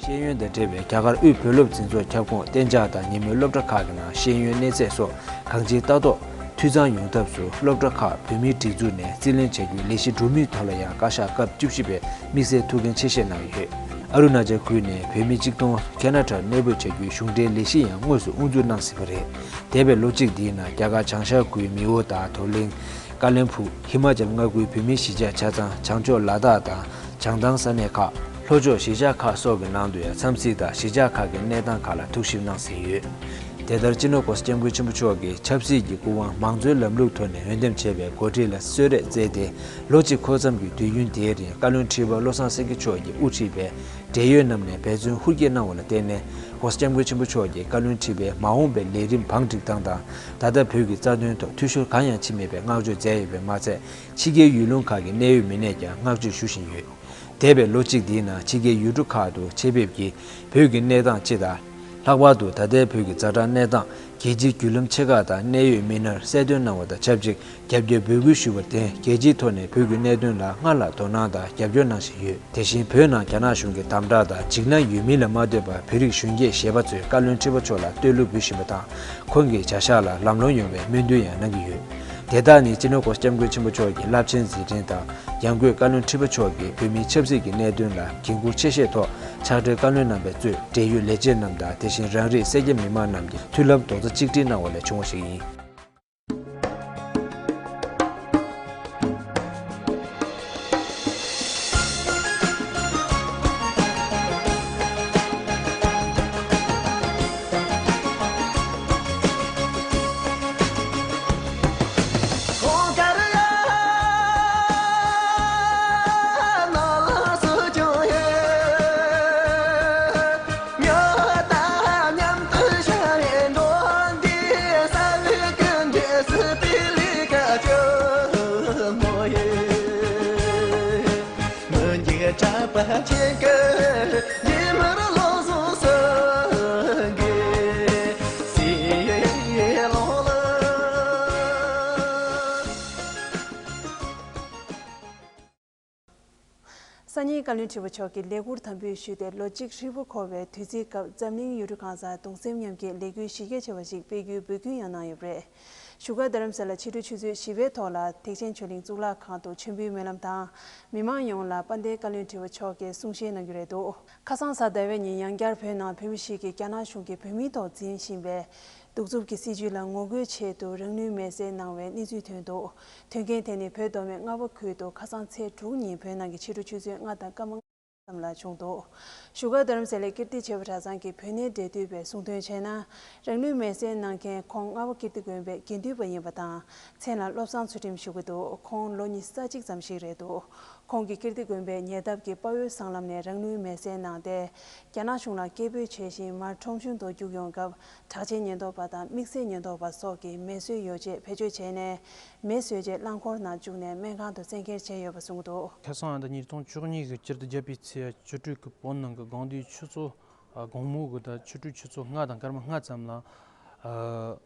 ཤེས་ཡོན་དང་འབྲེལ་བའི་རྒྱ་གར་དབུས་བོད་སློབ་འཛིན་ཚོགས་ཁྱབ་ཁོངས་གཏན་འཇགས་དང་ཉིན་མོའི་སློབ་གྲྭ་ཁག་གི་ནང་ཤེས་ཡོན་གནས་ཚད་སོགས་གང་ཅིའི་ལྟ་རྟོག་འཐུས་ཚང་ཡོང་ཐབས་སུ་སློབ་གྲྭ་ཁག་བོད་མིའི་སྒྲིག་འཛུགས་ནས་རྩིས་ལེན་བྱ་རྒྱུའི་ལས་གཞི་སྒྲུབ་མུས་ཐོག་ལ་ཡང་བཀའ་ཤག་སྐབས་བཅུ་བཞི་པས་དམིགས་བསལ་ཐུགས་འགན་ཆེ་བཞེས་གནང་ཡོད། ཨ་རུ་ན་ཅལ་ཁུལ་ནས་བོད་མི་གཅིག་སྟོང་ཁེ་ན་ཌར་གནས་སྤོས་བྱ་རྒྱུའི་གཞུང་འབྲེལ་ལས་གཞི་ཡང་དངོས་སུ་དབུ་འཛུགས་གནང་ཟིན་པ་རེད། འདས་པའི་ལོ་གཅིག་འདིའི་ནང་རྒྱ་གར་བྱང་ཤར་ཁུལ་མེའོ་དང་དོ་གླིང་། ཀ་ལན་ཕུག། ཧི་མ་ཅལ་མངའ་ཁུལ་བོད་མིའི་གཞིས་ཆགས་ཆ་ཚང་བྱང་ཕྱོགས་ལ་དྭགས་དང་བྱང་ཐང་ས་གནས་ཁག་ལྷོ་ཕྱོགས་གཞིས་ཆགས་ཁག་སོགས་ཀྱི་ནང་དུ་ཡང་འཚམས་གཟིགས་དང་གཞིས་ཆགས་ཁག་གི་གནས་སྟངས་ཁག་ལ་ཐུགས་ཞིབ་གནང་ཟིན་ཡོད། དེ་ལྟར་སྤྱི་ནོར་༸གོང་ས་༸སྐྱབས་མགོན་ཆེན་པོ་མཆོག་གིས་ཆབ་སྲིད་ཀྱི་སྐུ་དབང་མང་གཙོའི་ལམ་ལུགས་ཐོག་ནས་འོས་འདེམས་བྱས་པའི་འགོ་ཁྲིད་ལ་གསོལ་རས་སྩལ་ཏེ། ལོ་གཅིག་འཁོར་མཚམས་ཀྱི་དུས་ཡུན་དེའི་རིང་བཀའ་བློན་ཁྲི་པ་བློ་བཟང་སེང་གེ་མཆོག་གིས་དབུ་ཁྲིད་པའི་འབྲེལ་ཡོད་རྣམས་ནས་འབད་བརྩོན་ཧུར་སྐྱེད་གནང་བ་ལ་བརྟེན་ནས། ༸གོང་ས་༸སྐྱབས་མགོན་ཆེན་པོ་མཆོག་གིས་བཀའ་བློན་ཁྲི་པའི་མ་འོངས་པའི་ལས་རིམ་བང་སྒྲིག་སྟངས་དང་། ད་ལྟ་བོད་ཀྱི་རྩ་དོན་ཐོག་འཐུས་ཤོར་གང་ཡང་ཕྱིན་མེད་པའི་བསྔགས་བརྗོད་མཛད་ཡོད་པས་མ་ཚད། ཕྱི་རྒྱལ་ཡུལ་ལུང་ཁག་གི་གནད་ཡོད་མི་སྣས་ཀྱང་བསྔགས་བརྗོད་ཞུ་བཞིན་ཡོད། འདས་པའི་ལོ་གཅིག་འདིའི་ནང་ཕྱི་རྒྱལ་ཡུལ་གྲུ་ཁག་ཏུ་ཆེད་ཕེབས་ཀྱིས་བོད་ཀྱི་གནས་སྟངས་སྤྱི་དང་། ལྷག་པར་དུ་ད་ལྟའི་བོད་ཀྱི་ཛ་དྲག་གནས་སྟངས་རྒྱལ་སྤྱིའི་བརྒྱུད་ལམ་ཆེ་ཁག་དང་གནད་ཡོད་མི་སྣར་གསལ་སྟོན་གནང་བ་དང་ཆབས་ཅིག་རྒྱབ་སྐྱོར་འབོད་སྐུལ་ཞུས་པར་བརྟེན། རྒྱལ་སྤྱིའི་ཐོག་ནས་བོད་ཀྱི་གནད་དོན་ལ་སྔར་ལྷག་དོ་སྣང་དང་རྒྱབ་སྐྱོར་གནང་བཞིན་ཡོད། དེ་བཞིན་བོད་ནང་རྒྱ་ནག་གཞུང་གི་དམ་དྲག་དང་འཇིགས་སྣང་ཡོད་མིན་ལ་མ་ལྟོས་པར། བོད་རིགས་གཞོན་སྐྱེས་གཞས་པ་ཚོས་བཀའ་བློན་ཁྲི་པ་མཆོག་ལ་བསྟོད་གླུ་འབུལ་བཞིན་པ་དང་། ཁོང་གི་བྱ་གཞག་ལ་ལམ་ལྷོང་ཡོང་བའི་སྨོན་འདུན་ཡང་གནང་གི་ཡོད། དེ་དག་ནི་སྤྱི་ནོར་༸གོང་ས་༸སྐྱབས་མགོན་ཆེན་པོ་མཆོག་གི་རླབས་ཆེན་མཛད་འཕྲིན་དང་། ཡང་སྒོས་བཀའ་བློན་ཁྲི་པ་མཆོག་གིས་བོད་མིའི་ཆབ་སྲིད་ཀྱི་གནད་དོན་ལ་འགན་འཁུར་ཆེ་བཞེས་ཐོག་ཕྱག་སྦྲེལ་བཀའ་བློན་རྣམ་པས་གཙོས་འབྲེལ་ཡོད་ལས་བྱེད་རྣམས་དང་། དེ་བཞིན་རང་རིགས་སེར་སྐྱ་མི་མང་རྣམས་ཀྱིས་མཐུན་ལམ་རྡོག་རྩ་གཅིག་སྒྲིལ་གནང་བ་ལས་བྱུང་བ་ཞིག་ཡིན། བཀའ་བློན་ཁྲི་པ་མཆོག་གིས་ལས་འཁུར་དམ་འབུལ་ཞུས་ཏེ་ལོ་གཅིག་ཧྲིལ་པོ་འཁོར་བའི་དུས་ཚིགས་སྐབས་འཛམ་གླིང་ཡུལ་གྲུ་གང་སར་གདུང་སེམས་མཉམ་སྐྱེད་ལས་འགུལ་གཞི་རྒྱ་ཆེ་བ་ཞིག་སྤེལ་རྒྱུའི་འབོད་སྐུལ་ཡང་གནང་ཡོད་པ་རེད། བཞུགས་སྒར་རྡ་རམ་ས་ལ་ཕྱི་དྲོ་ཆུ་ཚོད་བཞི་པའི་ཐོག་ལ་ཐེག་ཆེན་ཆོས་གླིང་གཙུག་ལག་ཁང་དུ་མཆོད་འབུལ་སྨོན་ལམ་དང་། མི་མང་ཡོངས་ལ་དཔལ་ལྡན་བཀའ་བློན་ཁྲི་པ་མཆོག་གིས་གསུང་བཤད་གནང་རྒྱུ་རེད་འདུག་ཁ་སང་གཟའ་ཟླ་བའི་ཉིན་ཡང་བསྐྱར་བོད་ནང་བོད་མི་ཞིག་གིས་རྒྱ་ནག་གཞུང་གིས་བོད་མིའི་ཐོག་འཛིན་བཞིན་པའི་གདུག་རྩུབ་ཀྱི་སྲིད་བྱུས་ལ་ངོ་རྒོལ་ཆེད་དུ་རང་ལུས་མེར་སྲེག་གནང་བའི་གནས་ཚུལ་ཐོན་འདུག་དོན་རྐྱེན་དེ་ནི་བོད་མདོ་སྨད་རྔ་བ་ཁུལ་དུ་ཁ་སང་ཚེས་དྲུག་ཉིན་བོད་ནང་གི་ཕྱི་དྲོ་ཆུ་ཚོད་ལྔ་དང་སྐར་མ་ཙམ་ལ་བྱུང་འདུག་བཞུགས་སྒར་རྡ་རམ་ས་ལའི་ཀིརྟི་བྱེས་པ་གྲྭ་ཚང་གི་བོད་གནས་འབྲེལ་མཐུད་པས་གསུངས་དོན་བྱས་ན། རང་ལུས་མེར་སྲེག་གནང་མཁན་ཁོང་རྔ་བ་ཀིརྟི་དགོན་པའི་དགེ་འདུན་པ་ཡིན་པ་དང་མཚན་ལ་བློ་བཟང་ཚུལ་ཁྲིམས་ཞུ་གི་འདུག་ཁོང་ལོ་ཉི་ཤུ་རྩ་གཅིག་ཙམ་ཞིག་རེད་འདུག་ཁོང་གིས་ཀིརྟི་དགོན་པའི་ཉེ་འདབས་ཀྱི་དཔའ་བོའི་སྲང་ལམ་ནས་རང་ལུས་མེར་སྲེག་གནང་སྟེ། རྒྱ་ནག་གཞུང་ལ་སྐད་འབོད་བྱས་ཤིང་མར་ཁྲོམ་གཞུང་དུ་རྒྱུགས་ཡོང་སྐབས་དྲག་ཆས་ཉེན་རྟོག་པ་དང་དམིགས་བསལ་ཉེན་རྟོག་པ་སོགས་ཀྱིས་མེ་གསོད་ཡོ་བྱད་བེད་སྤྱོད་བྱས་ནས། མེ་གསོད་ཆེད་རླངས་འཁོར་ནང་བཅུག་ནས་སྨན་ཁང་དུ་བཙན་འཁྱེར་བྱས་ཡོད་པ་གསུངས་འདུག་ཁ་སང་ཨ་ད་ཉིས་སྟོང་བཅུ་གཉིས་ཀྱི་སྤྱི་ཟླ་བརྒྱད་པའི་ཚེས་བཅུ་དྲུག་གི་བོད་ནང་གི་དགོང་དུས་ཆུ་ཚོད་ཨ་དགོང་མོ་གི་ད་ཆུ་ཚོད་ཆུ་ཚོད་ལྔ་དང་སྐར་མ་ལྔ་ཙམ་ལ་ཨ་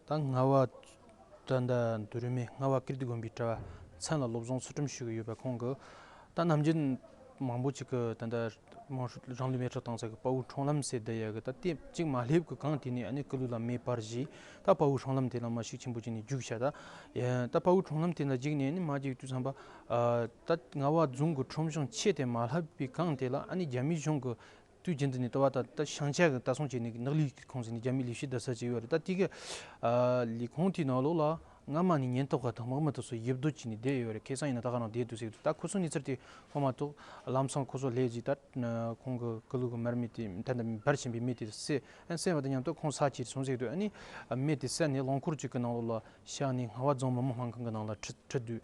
ད་རྔ་བ་ད་ད་འདུ་རུ་མེ་རྔ་བ་ཀིརྟི་དགོན་པའི་གྲྭ་བ་མཚན་ལ་བློ་བཟང་ཚུལ་ཁྲིམས་ཞུ་གི་ཡོད་པ་ཁོང་གི་ད་ནམ་རྒྱུན་མང་པོ་ཅིག་གི་ད་ད་མང་ཧྲུལ་རང་ལུས་མེ་སྲེག་བཏང་ས་གི་དཔའ་བོའི་ཁྲོམ་ལམ་ཟེར་བསྡད་ཡ་གི་ད་དེ་གཅིག་མ་སླེབས་གི་གང་དེ་ནས་ཨ་ནི་སྐུ་ལུས་ལ་མེ་སྤར་བཞིན་ད་དཔའ་བོའི་ཁྲོམ་ལམ་དེ་ལ་མ་ཤུགས་ཆེན་པོ་བྱས་ནས་རྒྱུགས་བྱ། ད་ཡ་ད་དཔའ་བོའི་ཁྲོམ་ལམ་དེ་ལ་འཇིགས་ནས་ནི་མ་འཇིགས་དུས་ཙམ་པ་ཨ་ད་རྔ་བ་རྫོང་གི་ཁྲོམ་གཞུང་ཆེ་དེ་མ་ལྷག་པའི་གང་དེ་ལ་ཨ་ནི་རྒྱ་མི་གཞུང་གི་དུས་རྒྱུན་དུ་ནས་ལྟ་བ་ད་ད་ཤང་ཆ་གི་ད་སོང་བྱས་ནས་ནག་ལས་ཁོངས་ཟིན་ནས་རྒྱ་མི་ལས་བྱེད་བསྡད་ས་ཅིག་ཡོད་རེད། ད་དེ་གི་ཨ་ལས་ཁུངས་དེའི་ནང་ལོགས་ལ། སྔ་མ་ནས་ཉེན་རྟོག་པ་དང་དམག་མི་དེ་ཚོ་ཡིབ་རྡོ་བྱས་ནས་བསྡད་ཡོད་རེད། ཁ་སང་ཡིན་ན་ད་ག་རང་བསྡད་འདུག་ཟེར་འདུག་ད་ཁོ་ཚོ་གནས་ཚུལ་དེ་ཧོ་མ་གཏོགས་ལམ་སང་ཁོ་ཚོ་སླེབས་རྗེས་ད་ཁོང་གི་སྐུ་ལུས་ཀྱི་མར་མེ་དེ་ད་ད་འབར་བཞིན་པའི་མེ་དེ་བསད་ཨ་བསད་པ་དང་མཉམ་དུ་ཁོང་ས་ཕྱིར་སོང་ཟེར་འདུག་ཨ་ནི་མེ་དེ་བསད་ནས་རླངས་འཁོར་གཅིག་གི་ནང་ལོགས་ལ་བཞག་ནས་རྔ་བ་རྫོང་མི་དམངས་སྨན་ཁང་གི་ནང་ལ་ཁྲིད་ཁྲིད་འདུག་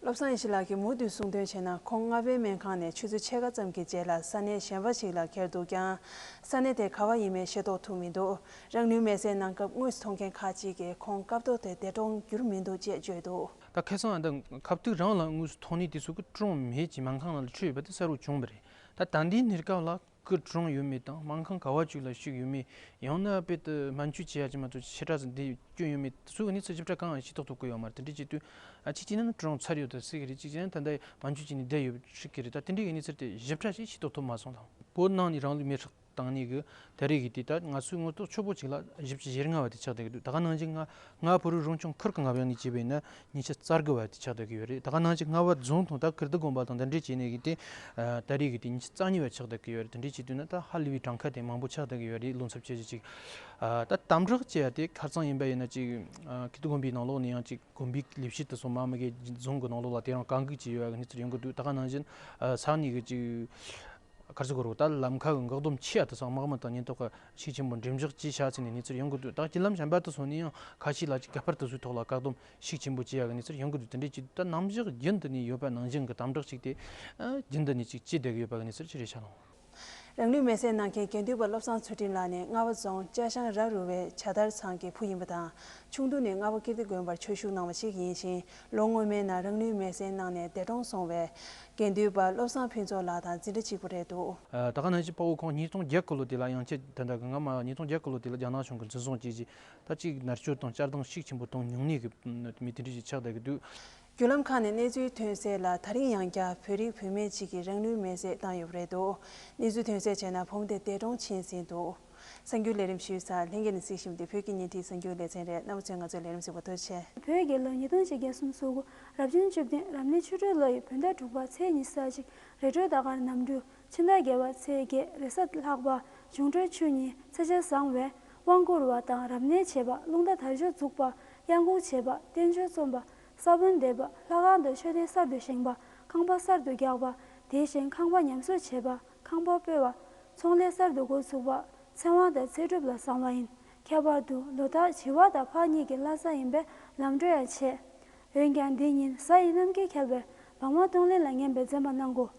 བློ་བཟང་ཡེ་ཤེས་ལགས་ཀྱིས་མུ་མཐུད་གསུངས་དོན་བྱས་ན་ཁོང་རྔ་བའི་སྨན་ཁང་ནས་ཆུ་ཚོད་ཕྱེད་ཀ་ཙམ་གྱི་རྗེས་ལ་ས་གནས་གཞན་པ་ཞིག་ལ་འཁྱེར་འདུག་ཀྱང་། ས་གནས་དེ་ག་བ་ཡིན་མིན་ཤེས་རྟོགས་ཐུབ་མི་འདུག་རང་ལུས་མེར་སྲེག་གནང་སྐབས་དངོས་སུ་མཐོང་མཁན་ཁག་ཅིག་གིས་ཁོང་སྐབས་ཐོག་དེར་འདས་གྲོངས་གྱུར་མི་འདུག་ཅེས་བརྗོད་འདུག་ད་ཁ་སང་ད་ཁ་ཐུག་རང་ལ་དངོས་སུ་མཐོང་ནས་དེ་ཚོ་གི་གྲོངས་མེད་ཅིང་སྨན་ཁང་ནང་ལ་ཁྲིད་ཡོད་པ་དེ་གསལ་པོ་བྱུང་བ་རེད། ད་ད་ལྟའི་གནས་སྐབས་ལ་སྐུ་གྲོངས་ཡོད་མེད་དང་སྨན་ཁང་ག་བ་ཅིག་ལ་བཞུགས་ཡོད་མེད། ཡང་ན་དཔེ་དུ་སྨན་བཅོས་བྱེད་ཡ་ཅིག་མ་གཏོགས་ཕྱི་དྲགས་སུ་འདི་སྐྱོན་ཡོད་མེད་དེ་ཚོའི་གནས་ཚུལ་ཞིབ་ཕྲ་གང་ཡང་ཤེས་རྟོགས་ཐུབ་ཀྱི་ཡོད་མ་རེད། དེ་འདྲའི་བྱེད་དུས་ཨ་གཅིག་བྱས་ན་གྲོངས་ཚར་ཡོད་དུ་སྲིད་ཀྱི་རེད། གཅིག་བྱས་ན་ད་ལྟ་སྨན་བཅོས་བྱས་ནས་བསྡད་ཡོད་སྲིད་ཀྱི་རེད། ད་དེ་འདྲའི་གནས་ཚུལ་དེ་ཞིབ་ཕྲ་ཞིག་ཤེས་རྟོགས་ཐུབ་མ་སོང་ལགས། བོད་ནང་ནས་རང་ལུས་མེར་སྲེག་བཏང་ནས་གི་ད་རེས་ཀྱི་དེ་ད་ང་ཚོའི་དངོས་ཐོག་ཆུ་ཚོད་གཅིག་ལ་བཞི་བཅུ་ཞེ་ལྔ་བ་དེ་ཆགས་བསྡད་ཀྱི་འདུག་ད་ག་ནང་བཞིན་ང་ང་བོད་རིགས་རང་སྐྱོང་ཁུལ་གྱི་རྔ་བ་ཡང་ནས་བྱས་པ་ཡིན་ན་ཉི་ཤུ་རྩ་དགུ་བ་དེ་ཆགས་བསྡད་ཀྱི་ཡོད་རེད། ད་ག་ནང་བཞིན་རྔ་བ་རྫོང་དང་ད་ཀིརྟི་དགོན་པ་དང་འདི་འདྲས་བྱས་ནས་གི་དེ་ད་རེས་ཀྱི་དེ་ཉི་ཤུ་རྩ་གཉིས་བ་ཆགས་བསྡད་ཀྱི་ཡོད་རེད། དེ་འདྲས་བྱས་དུས་ན་ད་ཧ་ལས་པའི་གྲངས་ཀ་དེ་མང་པོ་ཆགས་བསྡད་ཀྱི་ཡོད་རེད། བློ་འཚབ་བྱེད་གཞི་ཅིག་ད་དམ་དྲག་བྱས་ཡ་དེ་ཁ་རྩང་ཡིན་པ་ཡིན་ན་ཅིག་ཀིརྟི་དགོན་པའི་ནང་ལོགས་ནས་ཡང་ཅིག་དགོན་པའི་ལས་བྱེད་དེ་ཚོ་མ་མི་གི་རྫོང་གི་ནང་ལོགས་ལ་དེ་རང་བཀག་འགོག་བྱས་ཡོད་ཡ་གི་གནས་ཚུལ་ཡོང་གི་འདུག་ད་ག་ནང་བཞིན་ས་གནས་གི་ཅིག་ག་རེ་ཟེར་དགོས་རེད། ད་ལམ་ཁ་གི་འགག་སྡོམ་ཆེ་ཡ་དེ་ཚོ་དམག་མི་དང་ཉེན་རྟོག་པ་ཤུགས་ཆེན་པོ་འགྲེམས་འཇོག་བྱས་བཞག་ཚེ་ནས་གནས་ཚུལ་ཡོང་གི་འདུག་ད་བརྒྱུད་ལམ་གཞན་པ་དེ་ཚོ་ནས་ཡང་ཁ་ཤས་ལ་ཅིག་ག་པར་དེ་ཚོའི་ཐོག་ལ་བཀག་སྡོམ་ཤུགས་ཆེན་པོ་བྱས་ཡ་གི་གནས་ཚུལ་ཡོང་གི་འདུག་དེ་འདྲའི་ཅིག་ད་རྣམ་གཞག་རྒྱུན་དུ་ནས་ཡོད་པ་ནང་བཞིན་གི་དམ་དྲག་ཅིག་དེ་རྒྱུན་དུ་ནས་ཅིག་བྱས་བསྡད་ཀྱི་ཡོད་པ་གི་གནས་ཚུལ་ཅིག་རེད་ཤག་ལགས། རང་ལུས་མེར་སྲེག་གནང་མཁན་དགེ་འདུན་པ་བློ་བཟང་ཚུལ་ཁྲིམས་ལགས་ནི་རྔ་བ་རྫོང་ཅ་ཤང་ར་རུ་བའི་བྱ་དར་ཚང་གི་བུ་ཡིན་པ་དང་། ཆུང་དུས་ནས་རྔ་བ་ཀིརྟི་དགོན་པར་ཆོས་ཞུགས་གནང་བ་ཞིག་ཡིན་ཞིང་། ལོ་སྔོན་མའི་ནང་རང་ལུས་མེར་སྲེག་གནང་ནས་འདས་གྲོངས་སོང་བའི་དགེ་འདུན་པ་བློ་བཟང་ཕུན་ཚོགས་ལགས་དང་འཛིན་གྲྭ་གཅིག་པ་རེད་འདུག་ད་ག་ནང་བཞིན་དཔའ་བོ་ཁོང་ཉིས་སྟོང་བརྒྱད་ཀྱི་ལོ་དེ་ལ་ཡང་ཁྱེད་ད་ལྟ་གི་སྔ་མ་ཉིས་སྟོང་བརྒྱད་ཀྱི་ལོ་དེ་ལ་རྒྱ་ནག་གཞུང་གིས་འཛིན་བཟུང་བྱས་རྗེས་ད་ཅིག་མནར་གཅོད་དང་བཅར་སྡང་ཤུགས་ཆེན་པོ་བཏང་མྱོང་ནས་གི་མི་དེ་འདྲ་ཞིག་ཆགས་བསྡད་ཀྱི་འདུག་བརྒྱུད་ལམ་ཁག་ནས་གནས་ཚུལ་ཐོན་གསལ་ལ་ད་རིང་ཡང་བསྐྱར་བོད་རིགས་བུད་མེད་ཅིག་གིས་རང་ལུས་མེར་སྲེག་བཏང་ཡོད་པ་རེད་འདུག་གནས་ཚུལ་ཐོན་གསལ་བྱས་ན་བུ་མོ་དེ་འདས་གྲོངས་ཕྱིན་ཟིན་འདུག་གསར་འགྱུར་ལས་རིམ་ཞུས་ས་ལྷན་རྒྱས་ནས་གཟིགས་བཞིན་པ་དེ་བོད་ཀྱི་བརྙན་འཕྲིན་གསར་འགྱུར་ལེ་ཚན་རེད། རྣམ་པ་ཚོས་ང་ཚོའི་ལས་རིམ་གཟིགས་པར་ཐུགས་རྗེ་ཆེ། བོད་རྒྱལ་ལོ་ཉིས་སྟོང་ཆིག་བརྒྱ་སུམ་ཅུ་སོ་དགུ་རབ་བྱུང་བཅུ་བདུན་རབ་གནས་ཆུ་སྦྲུལ་ལོ་ཡི་བོད་ཟླ་དྲུག་པ་ཚེས་ཉི་ཤུ་རྩ་གཅིག་རི་ཁྲོད་ཟླ་དཀར་གནམ་གྲུ་ཕྱི་ཟླ་བརྒྱད་པ་ཚེས་བརྒྱད་རེས་གཟའ་ལྷག་པ་འབྱུང་འཕྲོད་ཆུ་གཉིས་ཚེས་ཆ་བཟང་བས་དབང་བསྐུར་བ་དང་རབ་གནས་བྱེད་པ། རླུང་རྟ་དར་ལྕོག་འཛུགས་པ། གཡང་འགུགས་བྱེད་པ། བསྟན་བཅོས་རྩོམ་པ། ས་བོན་འདེབས་པ། ལྷ་ཁང་དང་མཆོད་རྟེན་གསར་དུ་བཞེངས་པ། ཁང་པ་གསར་དུ་རྒྱག་པ། དེ་བཞིན་ཁང་པ་ཉམས་གསོ་བྱེད་པ། ཁང་པ་སྤོ་བ། ཚོང་ལས་གསར་དུ་འགོ་ཚུགས་པ། ཚེ་དབང་དང་ཚེ་སྒྲུབ་ལ་བཟང་བ་ཡིན། ཁྱད་པར་དུ་ལོ་ཟླ་བྱི་བ་དང་ཕག་གཉིས་ཀྱི་ལྷ་ས་ཡིན་པས་ལམ་འགྲོ་ཡང་ཆེ། འོན་ཀྱང་འདི་ཉིན་གཟའ་ཡི་གནམ་དཀྱིལ་ཁྱབ་པས་བག་མ་གཏོང་ལེན་ལ་ངན་པས་འཛེམ་པ་གནང་དགོས།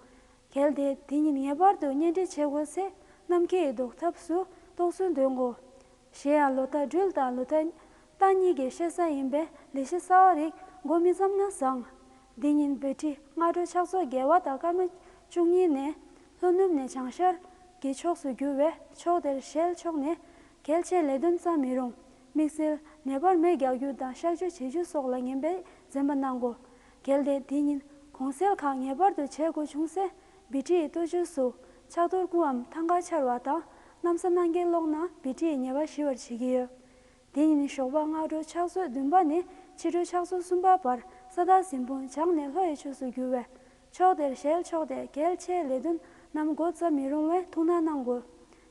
གལ་ཏེ་འདི་ཉིན་ངེས་པར་དུ་གཉེན་སྒྲིག་བྱེད་དགོས་ཚེ་གནམ་དཀྱིལ་ཡི་ཟློག་ཐབས་སུ་གཏོར་སྲུང་འདོན་དགོས། གཞན་ཡང་ལོ་ཟླ་སྦྲུལ་དང་ལོ་ཟླ་རྟ་གཉིས་ཀྱི་བཤད་ས་ཡིན་པས་ལས་གཞི་གསར་བ་རིགས་འགོ་མི་བརྩམས་ན་བཟང་། འདི་ཉིན་བོད་ཁྲི་སྔ་དྲོ་ཕྱག་ཚོགས་རྒྱལ་བ་དང་སྐར་མ་བཅུ་གཉིས་ནས་ལྷོ་ནུབ་ནས་བྱང་ཤར་གྱི་ཕྱོགས་སུ་རྒྱུ་བས་ཕྱོགས་དེར་ཞལ་ཕྱོགས་ནས་གལ་ཆེན་ལས་དོན་བརྩམས་མི་རུང་། དམིགས་བསལ་ནད་པར་མེ་རྒྱག་རྒྱུ་དང་གཤག་བཅོས་བྱེད་རྒྱུ་སོགས་ལ་ངན་པས་འཛེམ་པ་གནང་དགོས། གལ་ཏེ་འདི་ཉིན་གུང་སེང་ཁག་ངེས་པར་དུ་བྱེད་དགོས་བྱུང་ཚེ། བི་ཊི་ཡི་ལྟོ་ཆས་སུ་ཕྱག་རྡོར་སྐུའམ་ཐང་ཀ་འཕྱར་བ་དང་། གནམ་ས་སྣང་བརྒྱད་ཀློག་ན་བི་ཊི་ཡི་ཉེས་པ་ཞི་བར་བྱེད་ཀྱི་ཡོད། དེ་ཉིན་ཞོགས་པ་སྔ་དྲོ་ཕྱག་ཚོད་བདུན་པ་ནས་ཕྱི་དྲོ་ཕྱག་ཚོད་གསུམ་པ་བར་ས་བདག་གཟིམ་དཔོན་བྱང་ནས་ལྷོ་ཡི་ཕྱོགས་སུ་བསྒྱུར་བས། ཕྱོགས་དེར་ཞལ་ཕྱོགས་ཏེ་གལ་ཆེའི་ལས་དོན་རྣམས་འགོ་བརྩམ་མི་རུང་བའི་ཐུགས་སྣང་གནང་དགོས།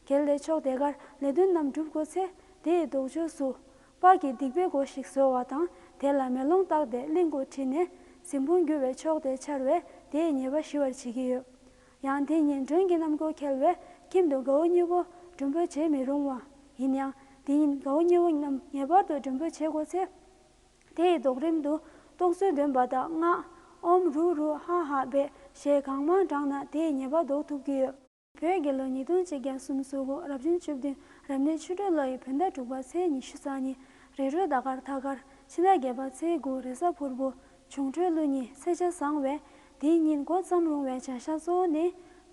གལ་ཏེ་ཕྱོགས་དེ་གར་ལས་དོན་རྣམས་སྒྲུབ་དགོས་ཚེ། དེ་ཡི་ལྡོག་ཕྱོགས་སུ་པགས་ཀྱི་སྡིག་པའི་སྒོ་ཞིག་བཟོ་བ་དང་། དེ་ལ་མེ་ལོང་བཏགས་ཏེ་གླིང་སྐོར་ཁྲིད་ནས་གཟིམ་དཔོན་བསྒྱུར་བའི་ཕྱོགས་དེ་འཕྱར་བས་དེ་ཡི་ཉེས་པ་ཞི་བར་བྱེད་ཀྱི་ཡོད། ཡང་དེ་ཉིན་མགྲོན་གྱི་རྣམ་འགྱུར་འཁྱལ་བས་ཁྱིམ་དུ་དགའ་བོ་གཉེན་པོ་མགྲོན་འབོད་བྱེད་མི་རུང་བ། ཡིན་ཡང་དེ་ཉིན་དགའ་བོ་གཉེན་པོ་རྣམས་ངེས་པར་དུ་མགྲོན་འབོད་བྱེད་དགོས་ཚེ། དེ་ཡི་ལྡོག་རིམ་དུ་རྟོག་བཟོའི་འདོན་པ་དང་སྔགས་ཨོཾ་རུ་རུ་ཧ་ཧ་པའི་ཞལ་གང་མང་བགྲངས་ན་དེ་ཡི་ཉེས་པ་ཟློག་ཐུབ་ཀྱི་ཡོད། བོད་རྒྱལ་ལོ་ཉིས་སྟོང་གཅིག་བརྒྱ་སུམ་ཅུ་སོ་དགུ་རབ་བྱུང་བཅུ་བདུན་རབ་གནས་ཆུ་སྦྲུལ་ལོ་ཡི་བོད་ཟླ་དྲུག་པ་ཚེས་ཉི་ཤུ་རྩ་གཉིས་རེས་གྲོལ་ཟླ་སྐར་ཐ་སྐར་ཕྱི་ཟླ་བརྒྱད་པ་ཚེས་དགུ་རེས་གཟའ་ཕུར་བུ་འབྱུང་འཕྲོད་ཀླུ་གཉིས་ཚེས་ཆ་བཟང་བས། དེའི་ཉིན་འགོ་བརྩམ་རུང་བའི་བྱ་གཞག་གཙོ་བོ་ནི།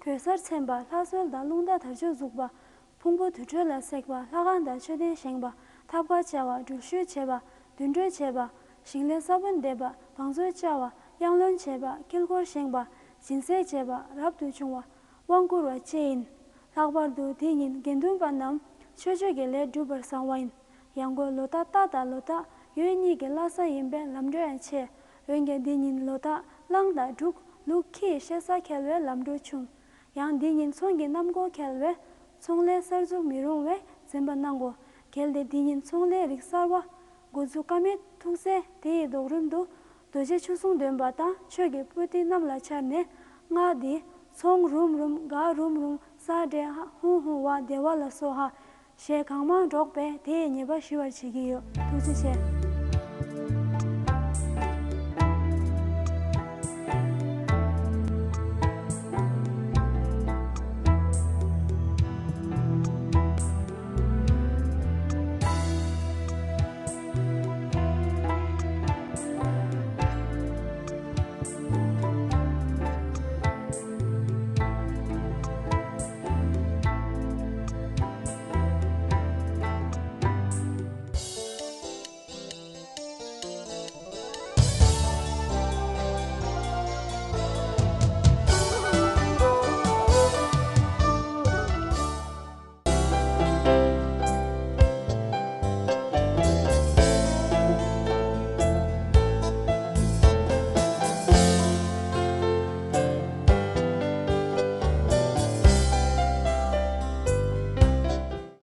གོས་གསར་མཚན་པ་ལྷ་གསོལ་དང་རླུང་རྟ་དར་ལྕོག་འཛུགས་པ། ཕུང་པོ་དུར་ཁྲོད་ལ་བསྲེགས་པ། ལྷ་ཁང་དང་མཆོད་རྟེན་བཞེངས་པ། ཐབ་ཀ་བཅའ་བ། སྦྲུལ་ཞུན་བྱེད་པ། དུད་འགྲོ་བྱེད་པ། ཞིང་ལས་ས་བོན་འདེབས་པ། བང་མཛོད་བཅའ་བ། གཡང་ལོན་བྱེད་པ། དཀྱིལ་འཁོར་བཞེངས་པ། སྦྱིན་སྲེག་བྱེད་པ། རབ་ཏུ་བྱུང་བ། དབང་བསྐུར་བ་བཅས་ཡིན། ལྷག་པར་དུ་དེ་ཉིན་དགེ་འདུན་པ་རྣམས་ཆོས་སྤྱོད་ཀྱི་ལས་སྒྲུབ་པར་བཟང་བ་ཡིན། ཡང་སྒོས་ལོ་རྟགས་རྟ་དང་ལོ་རྟགས་ཡོས་གཉིས་ཀྱི་བླ་གཟའ་ཡིན་པས་ལམ་འགྲོ་ཡང་ཆེ། འོན་ཀྱང་དེ་ཉིན་ལོ་རྟགས་གླང་དང་འབྲུག་ལུག་ཁྱི་ཡི་བཤད་ས་འཁེལ་བས་ལམ་འགྲོ་ཆུང་། ཡང་འདི་ཉིན་ཚོང་གི་གནམ་སྒོ་འཁེལ་བས་ཚོང་ལས་གསར་འཛུགས་མི་རུང་བས་འཛེམ་པ་གནང་དགོས། གལ་ཏེ་འདི་ཉིན་ཚོང་ལས་རིགས་གསར་བ་འགོ་འཛུགས་ཀ་མེད་ཐུག་ཚེ། དེ་ཡི་ལྡོག་རིམ་དུ་རྡོ་རྗེ་ཆོས་སྲུང་འདོན་པ་དང་ཆོས་ཀྱི་པོ་ཏི་གནམ་ལ་འཕྱར་ནས་སྔགས་འདི། ཚོང་རུམ་རུམ་ག་རུམ་རུམ་ས་འདྲེ་ཧ་ཧུང་ཧུང་བ་བདེ་བ་ལ་སོགས་ཧ། ཞེས་གང་མང་སྒྲོག་པས་དེ་ཡི་ཉེས་པ་ཞི་བར་བྱེད་ཀྱི་ཡོད། ཐུགས་རྗེ་ཆེ།